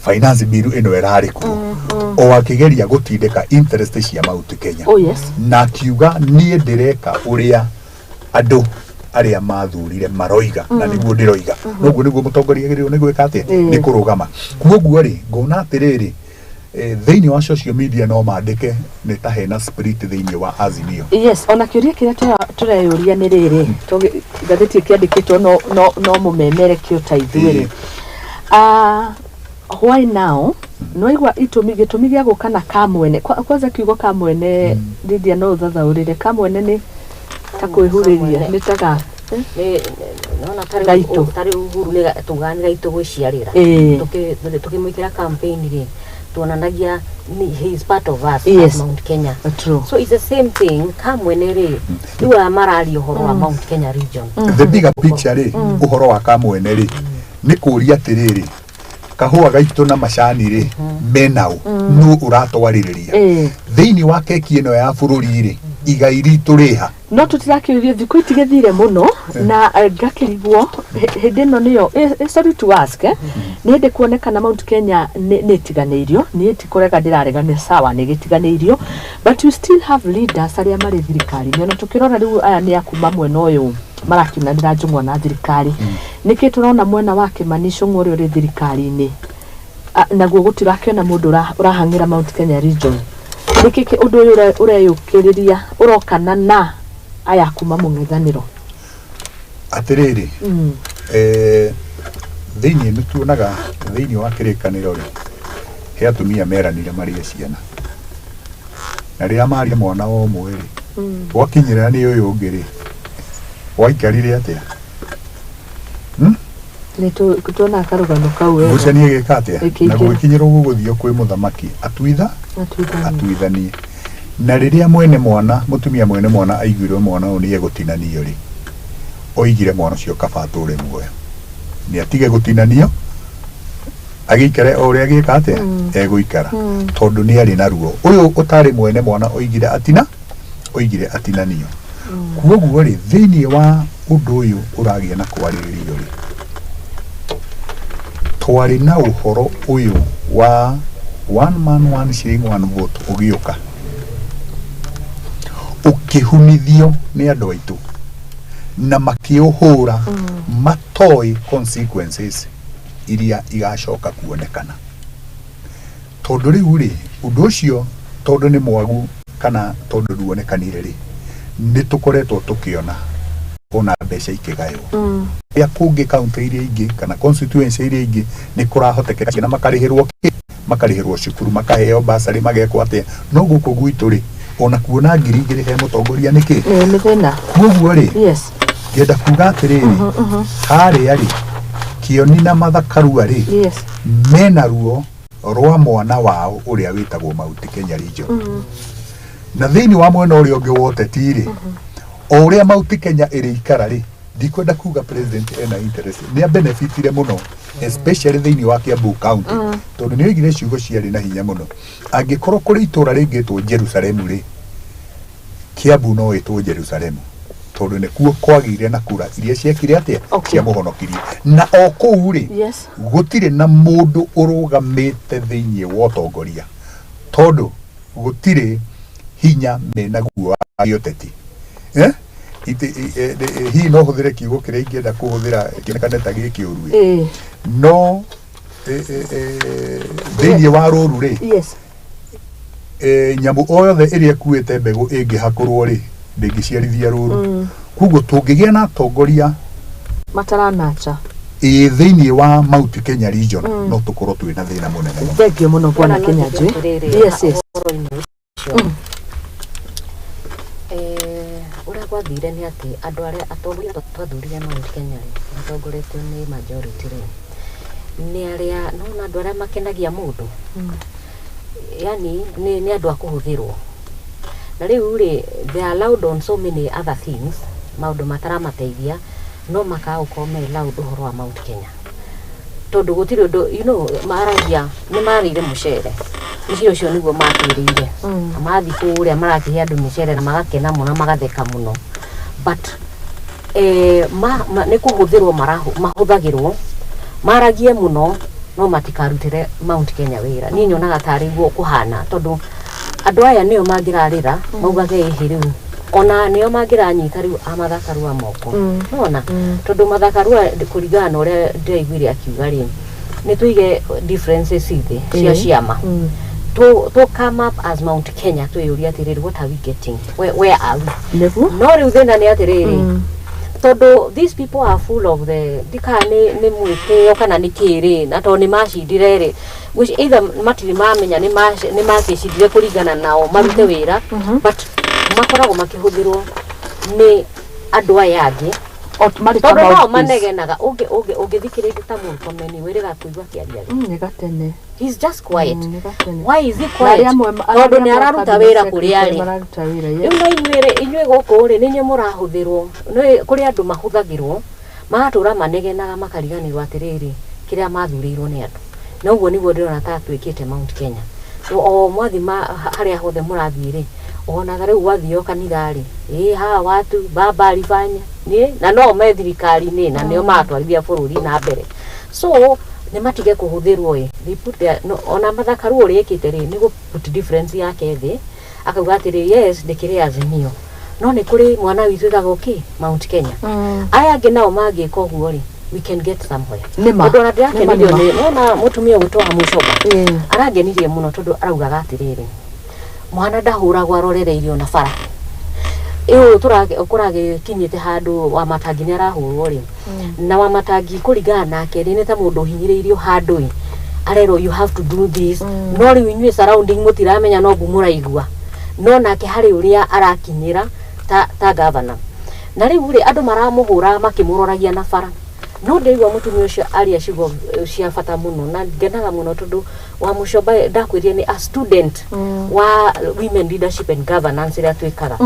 finance bill ĩno ĩrarĩ kuo, o akĩgeria gũtindĩka interest cia Mount Kenya, na akiuga niĩ ndĩreka ũrĩa andũ arĩa mathurire maroiga na nĩguo ndĩroiga. Noguo nĩguo mũtongoria agĩrĩirwo nĩ gwĩka atĩa? Nĩ kũrũgama. Kuoguo rĩ, ngona atĩrĩrĩ, thĩinĩ wa social media no mandĩke nĩ ta hena spirit thĩinĩ wa Azimio. Yes, ona kĩũria kĩrĩa tũreyũria nĩ rĩrĩ, ngathĩti ĩkĩandĩkĩtwo no mũmemerekio ta ithuĩ rĩ. Ah, why now? Nĩwaigua itũmi, gĩtũmi gĩa gũka na kamwene. Kwanza kiugo kamwene, Lydia, no ũthathaũrĩre kamwene nĩ ta kwĩhurĩria, nĩ taga Nona tarĩ Gaitũ. Tarĩ Uhuru nĩ tugaga nĩ gaitũ gwĩciarĩra. Tũkĩmwĩkĩra campaign rĩ, tuonanagia he is part of us as Mount Kenya. So it's the same thing, kamwene rĩ, rĩu aya mararia ũhoro wa Mount Kenya region. The bigger picture rĩ, ũhoro wa kamwene rĩ, nĩ kũria atĩrĩrĩ, Kahũa gaitũ na macani rĩ, menao nũ ũratwarĩrĩria? Thĩinĩ wa keki ĩno ya bũrũri rĩ, igai ritũ rĩha? No tũtirakĩũrio, thikũ itigĩthire mũno na ngakĩrigwo hĩndĩ ĩno nĩyo sorry to ask, nĩ hĩndĩ kuonekana Mount Kenya nĩ ĩtiganĩirio. Niĩ ti kũrega ndĩrarega, nĩ sawa, nĩ gĩtiganĩirio, but you still have leaders arĩa marĩ thirikari-inĩ. Ona tũkĩrora rĩu, aya nĩ akuma mwena ũyũ marakinanĩra njũng'wa na thirikari. Nĩkĩ tũrona mwena wa Kĩmani Ichung'wa ũrĩa ũrĩ thirikari-inĩ? Naguo gũtirakĩona mũndũ ũrahang'ĩra Mount Kenya region. Nĩkĩ ũndũ ũyũ ũreyũkĩrĩria ũrokana na aya kuma mũng'ethanĩro? Atĩrĩrĩ, thĩinĩ nĩ tuonaga thĩinĩ wa kĩrĩkanĩro rĩ, he atumia meranire marĩe ciana, na rĩrĩa marire mwana o ũmwe rĩ, gwakinyĩra nĩ ũyũ ũngĩ rĩ, waikarire atĩa? Nĩ tuonaga karũgano kau wega. Ngucanio ĩgĩka atĩa? Ĩkĩingĩra. Na gũgĩkinyĩrwo gũgũthio kwĩ mũthamaki atuitha Atuithania. Atuithanie. Na rĩrĩa mwene mwana, mũtumia mwene mwana, aiguirwo mwana ũyũ nĩ egũtinanio rĩ, oigire mwana ũcio kaba atũre muoyo, nĩ atige gũtinanio, agĩikare o ũrĩa agĩka atĩa egũikara, tondũ nĩ arĩ na ruo. Ũyũ ũtarĩ mwene mwana oigire atina oigire atinanio. Kuoguo rĩ, thĩinĩ wa ũndũ ũyũ ũragĩa na kwarĩrĩrio rĩ, twarĩ na ũhoro ũyũ wa one man one shilling one vote ũgĩũka ũkĩhunithio nĩ andũ aitũ na makĩũhũra matoĩ consequences iria igacoka kuonekana, tondũ rĩu rĩ, ũndũ ũcio tondũ nĩ mwagu kana tondũ nduonekanire rĩ, nĩ tũkoretwo tũkĩona ona mbeca ikĩgaywo kũrĩa kũngĩ, kaunti iria ingĩ kana constituency iria ingĩ, nĩ kũrahotekeka ciana makarĩhĩrwo kĩ, makarĩhĩrwo cukuru, makaheo basarĩ, magekwo atĩa, no gũkũ gwitũ rĩ, ona kuona 2000 he mũtongoria nĩ kĩ? Nĩ thĩna. Koguo rĩ, ngenda kuga atĩrĩrĩ, harĩa rĩ, Kĩoni na Mathakarua rĩ, mena ruo rwa mwana wao ũrĩa wĩtagwo Mount Kenya region. Na thĩinĩ wa mwena ũrĩa ũngĩ wa ũteti rĩ, o ũrĩa Mount Kenya ĩrĩikara rĩ, ndikwenda kuga president ena interest, nĩ abenefitire mũno, especially thĩinĩ wa Kiambu County, tondũ nĩ oigire ciugo ciarĩ na hinya mũno: angĩkorwo kũrĩ itũra rĩngĩtwo Jerusalemu rĩ, Kiambu no ĩtwo Jerusalemu, tondũ nĩkuo kwagĩire na kura iria ciekire atĩa? Ciamũhonokirie. Na o kũu rĩ, gũtirĩ na mũndũ ũrũgamĩte thĩinĩ wa ũtongoria, tondũ gũtirĩ hinya menaguo wa gĩũteti. Eh? Hihi no hũthĩre kiugo kĩrĩa ingĩenda kũhũthĩra kĩonekane ta gĩ kĩũru ĩ? No thĩinĩ wa rũru rĩ, nyamũ o yothe ĩrĩa ĩkuĩte mbegũ ĩngĩhakũrwo rĩ, ndĩngĩciarithia rũru. Koguo tũngĩgĩa na atongoria mataranacha ĩ thĩinĩ wa Mount Kenya region, no tũkorwo twĩna thĩna mũnene mũno. Thank you mũno, bwana Kĩnyanjui. Yes. Ũhoro-inĩ ũcio, ũrĩa gwathire nĩ atĩ andũ arĩa atongoria twathurire Mount Kenya rĩ, matongoretio nĩ majority rĩ, nĩ arĩa nona andũ arĩa makenagia mũndũ, yani nĩ andũ a kũhũthĩrwo. Na rĩu rĩ, they are allowed on so many other things, maũndũ mataramateithia, no makaga gũkorwo me loud ũhoro wa Mount Kenya, tondũ gũtirĩ ũndũ maragia. Nĩ marĩire mũcere mũcere ũcio nĩguo matwĩrĩire. Na mathiĩ kũrĩa marakĩhe andũ mĩcere na magakena mũno, magatheka mũno, but nĩ kũhũthĩrwo mahũthagĩrwo maragie mũno, no matikarutĩre Mount Kenya wĩra. Niĩ nyonaga tarĩ guo kũhana, tondũ andũ aya nĩo mangĩrarĩra maugage ĩhĩ rĩu, ona nĩo mangĩranyita rĩu a Mathakarua moko. Nona tondũ Mathakarua, kũringana na ũrĩa ndĩraiguire akiuga rĩ, nĩ tũige differences thĩ cia ciama, to come up as Mount Kenya, twĩyũrie atĩrĩrĩ, what are we getting? Where are we? No rĩu thĩna nĩ atĩrĩrĩ, tondũ these people are full of the ndikaga nĩ mwĩtĩo kana nĩ kĩrĩ, na tondũ nĩ macindire rĩ, which either matirĩ mamenya nĩ macicindire kũringana nao marute wĩra, but makoragwo makĩhũthĩrwo nĩ andũ aya angĩ. O marĩ ta Tondũ no mouthpiece. Manegenaga ũngĩthikĩrĩria ta Murkomen, wĩrĩga kũigua akĩaria rĩ. Nĩ gatene. He's just quiet. Nĩ gatene. Why is he Na quiet? arĩa amwe Tondũ nĩ araruta wĩra kũrĩa arĩ. Mararuta wĩra, yes. Rĩu na inyuĩ rĩ, inyuĩ gũkũ rĩ, nĩ inyuĩ mũrahũthĩrwo. Nĩ kũrĩ andũ mahũthagĩrwo magatũra manegenaga, makariganĩrwo atĩrĩrĩ, kĩrĩa mathurĩirwo nĩ andũ. Na ũguo nĩguo ndĩrona ta twĩkĩte Mount Kenya. So o mwathi harĩa hothe mũrathiĩ rĩ, ona ta rĩu gwathio kanitha rĩ, ĩ hawa watu baba alifanya nĩ na no me thirikari-inĩ na nĩo maratwarithia bũrũri na mbere, so nĩ matige kũhũthĩrwo ĩ. They put their, no, ona Martha Karua ũrĩa ĩkĩte rĩ, nĩ gũ put difference yake thĩ, akauga atĩrĩ, yes, ndĩkĩrĩ Azimio, no nĩ kũrĩ mwana witũ ĩtagwo kĩ Mount Kenya. Aya angĩ nao mangĩka ũguo rĩ, we can get somewhere. Nĩma. Tondũ ona ndĩrakenirio Nĩma, nĩ nona mũtumia ũgwĩtwo Hamucoba, arangenirie mũno tondũ araugaga atĩrĩrĩ, mwana ndahũragwo arorereirio na bara ĩyo kũragĩkinyĩte handũ wa matangi nĩ arahũrwo rĩ, na wa matangi kũringana nake rĩ, nĩ ta mũndũ ũhinyĩrĩirio handũ ĩ, arerwo you have to do this, no rĩu inyuĩ surrounding mũtiramenya, no ngu mũraigua, no nake harĩ ũrĩa arakinyĩra ta governor, na rĩu rĩ, andũ maramũhũra makĩmũroragia na bara. No ndĩraigua mũtumia ũcio aria ciugo cia bata mũno, na ngenaga mũno tondũ wa Mũcoba ndakwĩrire nĩ a student wa women leadership and governance ĩrĩa twĩkaga,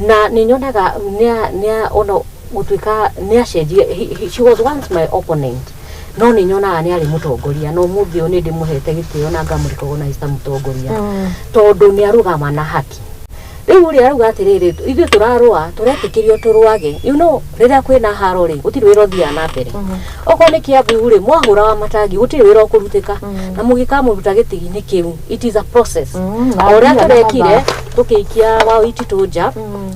na nĩ nyonaga nĩa ona gũtuĩka nĩ acenjie. She was once my opponent, no nĩ nyonaga nĩ arĩ mũtongoria, na ũmũthĩ ũyũ nĩ ndĩmũhete gĩtĩo na ngamũrecognize ta mũtongoria, tondũ nĩ arũgama na haki. Rĩu ũrĩa arauga atĩrĩrĩ, ithuĩ tũrarũa, tũretĩkĩrio tũrũage. Rĩrĩa kwĩna haro rĩ, gũtirĩ wĩra ũthiaga na mbere. Okorwo nĩ Kiambu rĩ, mwahũra wa matangi, gũtirĩ wĩra ũkũrutĩka, na mũgĩkamũruta gĩtĩ-inĩ kĩu, it is a process. Na O ũrĩa nginya na tũrekire mathaa. Tũkĩikia wa Waititu nja,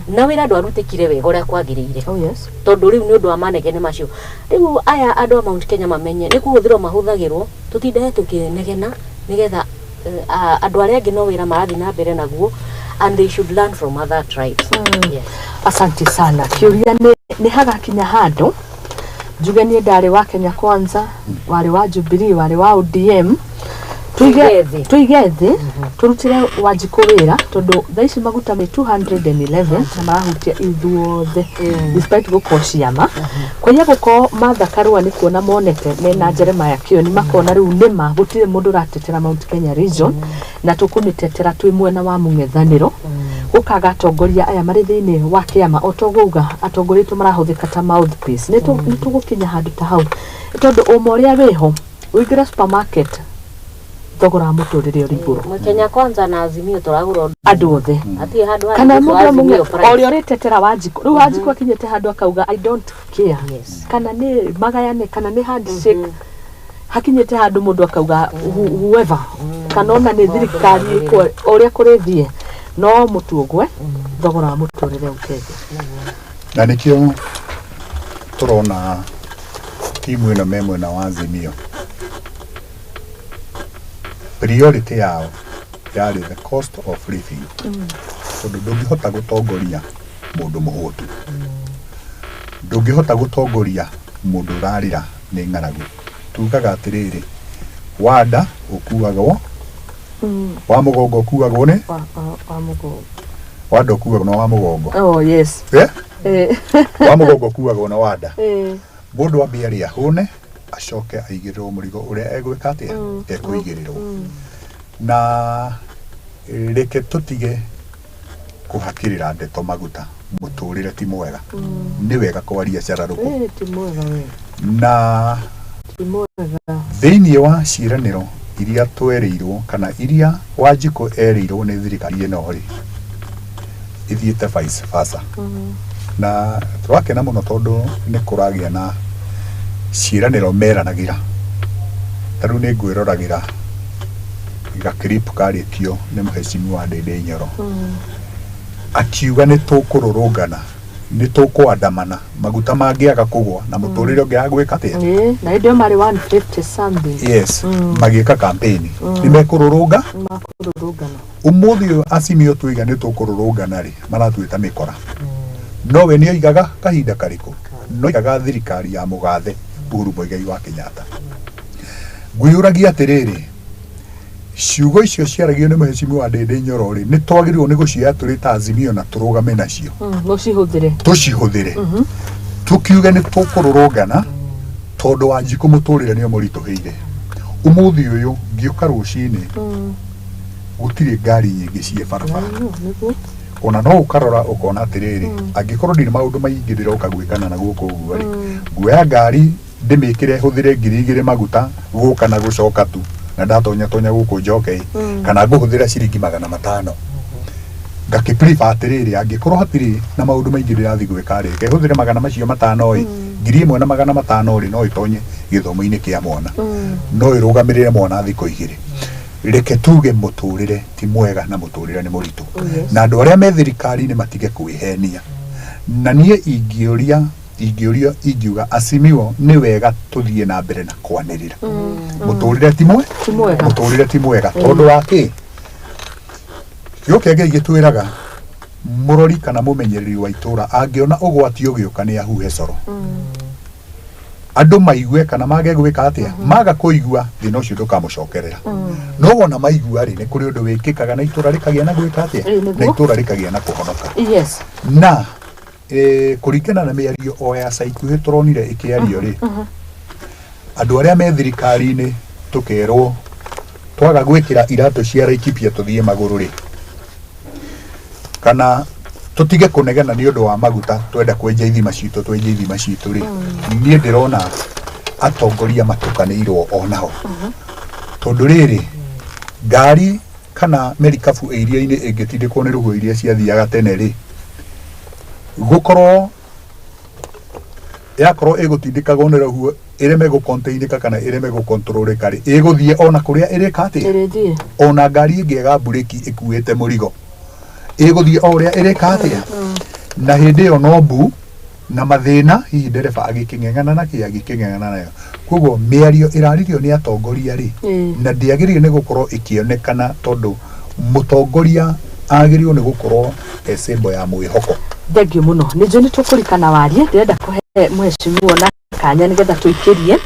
na wĩra ndwarutĩkire wega ũrĩa kwagĩrĩire, Oh yes. tondũ rĩu nĩ ũndũ wa manegene macio. Rĩu aya andũ a Mount Kenya mamenye nĩ kũhũthĩrwo mahũthagĩrwo, tũtindage tũkĩnegena nĩgetha andũ arĩa angĩ no wĩra marathiĩ na mbere naguo, and they should learn from other tribes. Yes. Asante sana. Kĩũria nĩ hagakinya handũ njuge niĩ ndarĩ wa Kenya Kwanza, warĩ wa Jubilee, warĩ wa ODM, tuige Tuige thĩ. Tuige thĩ, tũrutĩre Wanjikũ wĩra, tondũ thaa ici maguta me 211 na marahutia ithuothe, despite gũkorwo ciama kwaya gũkorwo Martha Karua nĩ kuona monete mena Jeremiah Kioni, makona rĩu nĩma gũtirĩ mũndũ ũratetera Mount Kenya region, na tũkũmĩtetera twĩ mwena wa mũng'ethanĩro. Gũkaga atongoria aya marĩ thĩinĩ wa kĩama, o toguo atongoria aitũ marahũthĩka ta mouthpiece. Nĩ tũgũkinya handũ ta hau, tondũ ũma ũrĩa wĩho, ũingĩre supermarket, thogora wa mũtũrĩre ũrĩ igũrũ. Kenya Kwanza na Azimio tũragũra ũndũ. Andũ othe. Hatirĩ handũ Kana handĩkĩtwo mũndũ Azimio price. ũrĩa ũrĩtetera Wanjikũ, rĩu Wanjikũ akinyĩte handũ akauga, "I don't care." Kana nĩ magayane, kana nĩ handshake, hakinyĩte handũ mũndũ akauga whoever, kana ona nĩ thirikari ĩkwo ũrĩa kũrĩthiĩ, no mũtu ũgwe, thogora wa mũtũrĩre ũke thĩ. Na nĩkĩo tũrona timu ĩno me mwena wa Azimio, priority yao yarĩ the cost of living, tondũ ndũngĩhota gũtongoria mũndũ mũhũtu, ndũngĩhota gũtongoria mũndũ ũrarĩra nĩ ng'aragu. Tugaga atĩrĩrĩ, wanda ũkuagwo wa mũgongo, ũkuagwo nĩ Wa mũgongo. Wanda ũkuagwo na wa mũgongo. Oh yes. Eh? Eh. Wa mũgongo ũkuagwo na wanda. Mũndũ ambie arĩe ahũne, acoke aigĩrĩrwo mũrigo ũrĩa egwĩka atĩa, ekũigĩrĩrwo. Na reke tũtige kũhakĩrĩra ndeto maguta, mũtũrĩre ti mwega, nĩ wega kwaria cararũkũ. Eh, ti mwega we. Na Ti mwega. Thĩinĩ wa ciĩranĩro iria twerĩirwo, kana iria Wanjikũ erĩirwo nĩ thirikari ĩno rĩ, ithiĩte vice versa, na tũrakena mũno tondũ nĩ kũragĩa na ciĩranĩro meranagĩra. Ta rĩu nĩ ngwĩroragĩra gaclip karĩtio nĩ mũhecimiwa Ndĩndĩ Nyoro, akiuga nĩ tũkũrũrũngana, nĩ tũkũandamana maguta mangĩaga kũgwa na mũtũrĩre ũngĩaga gwĩka atĩa. Eh, na hĩndĩ ĩyo marĩ 150 something. Yes, magĩka campaign nĩ mekũrũrũnga. Makũrũrũngana. Ũmũthĩ ũyũ Azimio tuiga nĩ tũkũrũrũngana rĩ, maratuĩta mĩkora. No we nĩ oigaga kahinda karĩkũ? No oigaga thirikari ya mũgathe Uhuru Muigai wa Kenyatta. Ngwĩyũragia atĩrĩrĩ, ciugo icio ciaragio nĩ mũhecimiwa Ndĩndĩ Nyoro rĩ, nĩ twagĩrĩirwo nĩ gũcioya tũrĩ ta Azimio na tũrũgame nacio? Mũcihũthĩre. Tũcihũthĩre, tũkiuge nĩ tũkũrũrũngana tondũ Wanjikũ mũtũrĩre nĩ ũmũritũhĩire. Ũmũthĩ ũyũ ngĩũka rũcinĩ, gũtirĩ ngari nyingĩ ciĩ barabara. Nĩguo. Ona no ũkarora ũkona atĩrĩrĩ, angĩkorwo ndirĩ maũndũ maingĩ ndĩroka gwĩkana na gũkũ ũguo rĩ, nguoya ngari Ndĩmĩkĩre hũthĩre 2000 maguta gũka na gũcoka tu na ndatonya tonya gũkũ njoke, kana ngũhũthĩra ciringi 500? Ngakĩ prefer atĩrĩrĩ, angĩkorwo hatirĩ na maũndũ maingĩ ndĩrathiĩ gwĩka rĩ, reke hũthĩre magana macio matano ĩ, 1500 rĩ, no ĩtonye gĩthomo-inĩ kĩa mwana, no ĩrũgamĩrĩre mwana thikũ 2. Reke tuge mũtũrĩre ti mwega na mũtũrĩre nĩ mũritũ, na andũ arĩa me thirikari-inĩ matige kwĩhenia. Na niĩ ingĩũria, ingĩũrio, ingiuga Azimio nĩ wega tũthiĩ na mbere na kwanĩrĩra mũtũrĩre ti mwe Ti mwega. Mũtũrĩre ti mwega tondũ wa kĩ? Kiugo kĩa Ngai gĩtwĩraga mũrori kana mũmenyereri wa itũra angĩona ũgwati ũgĩũka nĩ ahuhe coro, andũ maigue kana mage gwĩka atĩa, maga kũigua, thĩna ũcio ndũkamũcokerera. No wona maigua rĩ, nĩ kũrĩ ũndũ wĩkĩkaga na itũra rĩkagĩa na gwĩka atĩa? Ĩĩ, nĩguo. Na itũra rĩkagĩa na kũhonoka. Na kũringana na mĩario o ya ca ikuhĩ tũronire ĩkĩario rĩ, andũ arĩa me thirikari-inĩ tũkerwo twaga gwĩkĩra iratũ cia Laikipia tũthiĩ magũrũ rĩ, kana tũtige kũnegena nĩ ũndũ wa maguta, twenda kwenja ithima citũ, twenje ithima citũ rĩ, niĩ ndĩrona atongoria matukanĩirwo onao, tondũ rĩrĩ, ngari kana merikabu ĩ iria-inĩ ĩngĩtindĩkwo nĩ rũhuho iria ciathiaga tene rĩ, gũkorwo yakorwo ĩgũtindĩkagwo nĩ rũhuho ĩreme gũkontainĩka kana ĩreme gũkontrolĩka rĩ, ĩgũthiĩ ona kũrĩa ĩrĩka atĩa? Ĩrĩthiĩ. Ona ngari ĩngĩaga mburĩki ĩkuĩte mũrigo, ĩgũthiĩ o ũrĩa ĩrĩka atĩa? Na hĩndĩ ĩyo no mbu na mathĩna, hihi ndereba agĩkĩng'eng'ana na kĩ agĩkĩng'eng'ana nayo. Koguo mĩario ĩraririo nĩ atongoria rĩ, na ndĩagĩrĩire nĩ gũkorwo ĩkĩonekana, tondũ mũtongoria agĩrĩirwo nĩ gũkorwo e symbol ya mwĩhoko. Thengiũ mũno. Nĩ njũĩ nĩ tũkũrikana warie. Ndĩrenda kũhe mheshimiwa na kanya nĩgetha tũikĩrie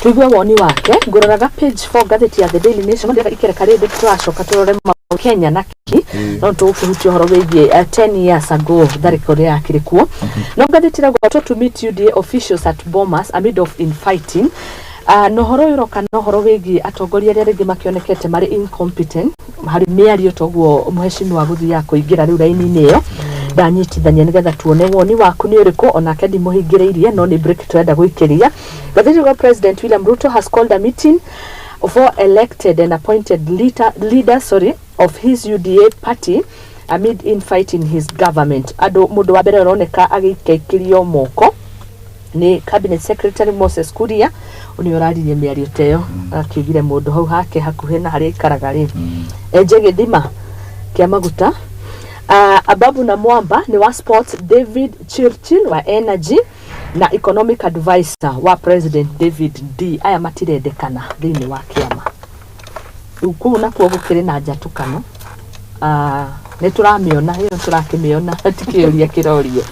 tũigue woni wake. Ngũroraga page 4 ngathĩti ya The Daily Nation. Ndĩrenda ikereka rĩndĩ tũracoka tũrore maũndũ Kenya na kĩ, no tũgũkĩhutia ũhoro wĩgiĩ 10 years ago tharĩko ĩrĩa yakĩrĩ kuo. No ngathĩti ĩrauga to meet UDA officials at Bomas amid of infighting. Na ũhoro ũyũ ũroka na ũhoro wĩgiĩ atongoria arĩa rĩngĩ makĩonekete marĩ incompetent harĩ mĩario, toguo mheshimiwa gũthiaga kũingĩra rĩu raini-inĩ ĩyo ndanyitithania nĩgetha tuone woni waku nĩ ũrĩkũ. Onake ndimũhingĩrĩirie, no nĩ break tũrenda gũikĩria. Ngathĩti ĩrauga President William Ruto has called a meeting for elected and appointed leaders, sorry, of his UDA party amid infighting his government. Andũ mũndũ wa mbere ũroneka agĩikaikĩrio moko nĩ cabinet secretary Moses Kuria, ũrĩa ũraririe mĩario ta ĩyo, akiugire mũndũ hau hake hakuhĩ na harĩa aikaraga rĩ, enje gĩthima kĩa maguta. Ababu na Mwamba nĩ wa sports, David Chirchir wa energy na economic advisor wa president David D. Aya matirendekana thĩinĩ wa kĩama. Rĩu kũu nakuo gũkĩrĩ na njatũkano. Nĩ tũramĩona ĩyo, tũrakĩmĩona, ti kĩũria kĩrorio.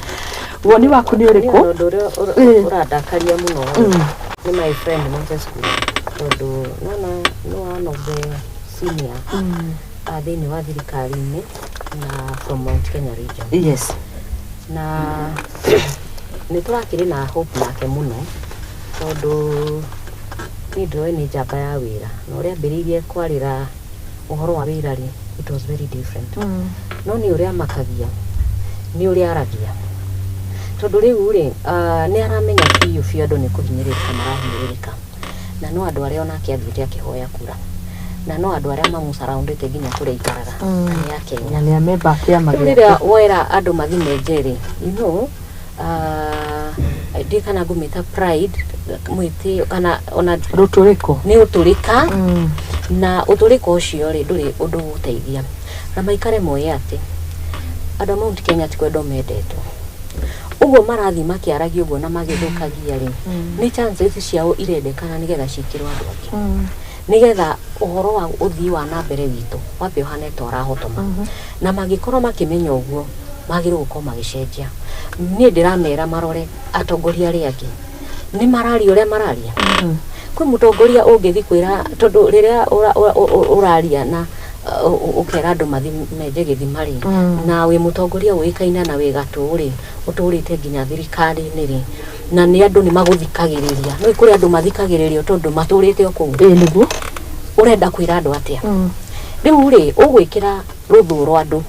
Woni waku nĩ ũrĩkũ? Niĩ ũndũ ũrĩa ũrandakaria mũno nĩ my friend Moses Kuria, tondũ nona nĩ one of the senior thĩinĩ wa thirikari-inĩ na from Mount Kenya region. Na nĩ tũrakĩrĩ na hope nake mũno, tondũ niĩ ndĩroĩ nĩ njamba ya wĩra, na ũrĩa ambĩrĩirie kwarĩra ũhoro wa wĩra rĩ, it was very different. No nĩ ũrĩa makagia nĩ ũrĩa aragia, tondũ rĩu rĩ, nĩ aramenya biũ biũ andũ nĩ kũhinyĩrĩrĩka marahinyĩrĩrĩka, na no andũ arĩa onake athiĩte akĩhoya kura, na no andũ arĩa mamũcaraundĩte nginya kũrĩa aikaraga, na nĩ akenya. Na nĩ amemba a kĩama Rĩu gĩake. Rĩrĩa wera andũ mathi menje rĩ, ndi kana ngũmĩta pride, mwĩtĩo, kana ona rũtũrĩko. Nĩ ũtũrĩka, na ũtũrĩka ũcio rĩ, ndũrĩ ũndũ ũgũteithia. Na maikare moĩ atĩ andũ a Mount Kenya ti kwendwo mendetwo. Ũguo marathiĩ makĩaragia ũguo na magĩthũkagia rĩ, nĩ chances ciao irendekana nĩgetha ciĩkĩrwo andũ angĩ, nĩgetha ũhoro wa ũthii wa na mbere witũ wambe ũhane ta ũrahotoma. Na mangĩkorwo makĩmenya ũguo, magĩrĩirwo gũkorwo magĩcenjia. Niĩ ndĩramera marore atongoria arĩa angĩ nĩ mararia ũrĩa mararia. Kwĩ mũtongoria ũngĩthiĩ kwĩra, tondũ rĩrĩa ũraria na ũkera andũ mathi menje gĩthima rĩ, na wĩ mũtongoria ũĩkaine na wĩ gatũ rĩ, ũtũrĩte nginya thirikari-inĩ rĩ, na nĩ andũ nĩ magũthikagĩrĩria, no kũrĩ andũ mathikagĩrĩrio tondũ matũrĩte o kũu. Ĩĩ, nĩguo. Ũrenda kwĩra andũ atĩa? Rĩu rĩ, ũgwĩkĩra rũthũro andũ,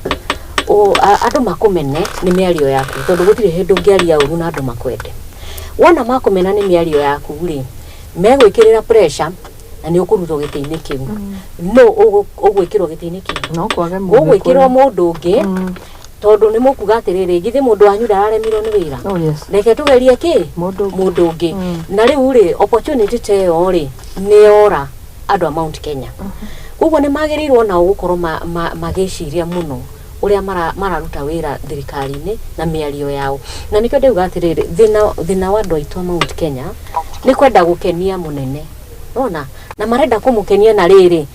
andũ makũmene nĩ mĩario yaku, tondũ gũtirĩ hĩndĩ ũngĩaria ũru na andũ makwende. Wona makũmena nĩ mĩario yaku rĩ, megwĩkĩrĩra pressure na nĩ ũkũrutwo gĩtĩ-inĩ kĩu. No ũgwĩkĩrwo gĩtĩ-inĩ kĩu, no kwage. Gũgwĩkĩrwo mũndũ ũngĩ, tondũ nĩ mũkuga atĩrĩrĩ, githĩ mũndũ wanyu ndararemirwo nĩ wĩra? Oh yes. Reke tũgerie kĩ? Mũndũ ũngĩ. Mũndũ ũngĩ. Na rĩu rĩ, opportunity ta ĩyo rĩ, nĩ yora andũ a Mount Kenya. Koguo nĩ magĩrĩirwo nao gũkorwo magĩciria mũno ũrĩa mararuta wĩra thirikari-inĩ na mĩario yao. Na nĩkĩo ndauga atĩrĩrĩ, thĩna wa andũ aitũ a Mount Kenya nĩ kwenda gũkenia mũnene, nona na marenda kũmũkenia, na rĩrĩ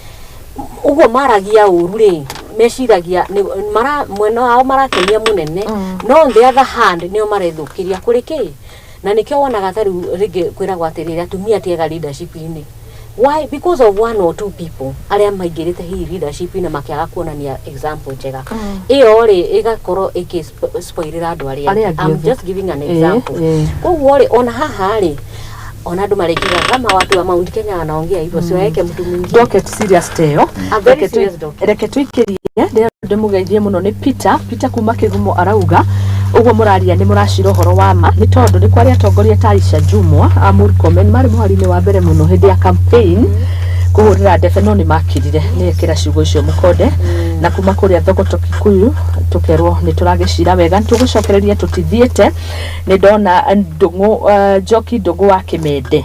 ũguo maragia ũru rĩ, meciragia mara mwena wao marakenia mũnene, no on the other hand nĩo marethũkĩria kũrĩ kĩ. Na nĩkĩo wonaga ta rĩu rĩngĩ kwĩragwo atĩrĩrĩ, atumia ti ega leadership-inĩ. Why? Because of one or two people arĩa maingĩrĩte hihi leadership-inĩ makĩaga kuonania example njega. Ĩyo rĩ, ĩgakorwo ĩkĩ spoilĩra andũ arĩa arĩa angĩ. Angĩ I'm othe. just giving an example. Koguo rĩ, ona haha rĩ, ona andũ marĩkiga kama watu wa Mount Kenya wanaongea hivyo, mm. Siwaeke mtu mwingine. Docket serious teyo. A very serious docket. Reke tũikĩrie ndĩrenda ndĩmũgeithie mũno nĩ Peter. Peter kuma Kĩgumo arauga ũguo mũraria nĩ mũracira ũhoro wa ma, nĩ tondũ nĩ kwarĩ atongoria ta Aisha Jumwa a Murkomen marĩ mũhari-inĩ wa mbere mũno hĩndĩ ya campaign kũhũrĩra ndebe, no nĩ makirire. Nĩ ekĩra ciugo icio mũkonde. Na kuma kũrĩa Thogoto Kikuyu tũkerwo nĩ tũragĩcira wega, nĩ tũgũcokereria tũtithiĩte. Nĩ ndona Ndũng'ũ, Njoki Ndũng'ũ wa Kĩmende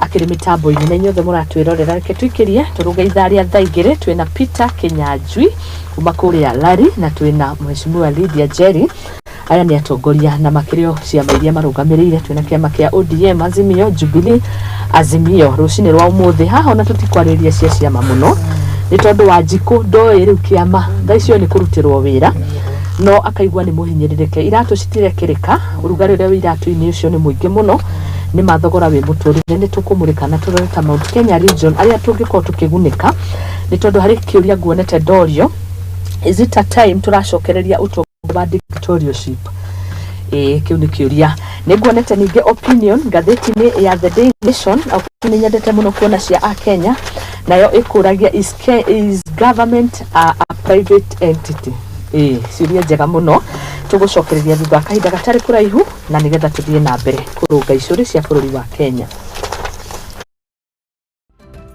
akĩrĩ mĩtambo-inĩ, na inyuothe mũratwĩrorera. Reke tũikĩrie tũrũge ithaa rĩa thaa 2. Twĩna Peter Kĩnyanjui kuma kũrĩa Lari na twĩna Mheshimiwa Lydia Jerry. Aya nĩ atongoria na makĩrĩ o ciama iria marũgamĩrĩire. Twĩna kĩama kĩa ODM, Azimio, Jubilee, Azimio. Rũcinĩ rwa ũmũthĩ haha ona tũtikwarĩrĩria cia ciama mũno, nĩ tondũ wa njikũ ndoĩ rĩu kĩama thaa icio nĩ kũrutĩrwo wĩra, no akaigua nĩ mũhinyĩrĩrĩke, iratũ citirekĩrĩka, ũrugarĩ ũrĩa wĩ iratũ-inĩ ũcio nĩ mũingĩ mũno, nĩ mathogora wĩ mũtũrĩre. Nĩ tũkũmũrĩka na tũrore ta Mount Kenya region arĩa tũngĩkorwo tũkĩgunĩka, nĩ tondũ harĩ kĩũria nguonete ndorio: is it a time tũracokereria ũtongoria wa dictatorship? Ĩĩ, kĩu nĩ kĩũria nĩ nguonete. Ningĩ opinion ngathĩti-inĩ ya The Daily Nation, nĩ nyendete mũno kuona cia akenya, nayo ĩkũragia is government a private entity? Ĩĩ, ciũria njega mũno, tũgũcokereria thutha wa kahinda gatarĩ kũraihu, na nĩgetha tũthiĩ na mbere kũrũnga icũrĩ cia bũrũri wa Kenya.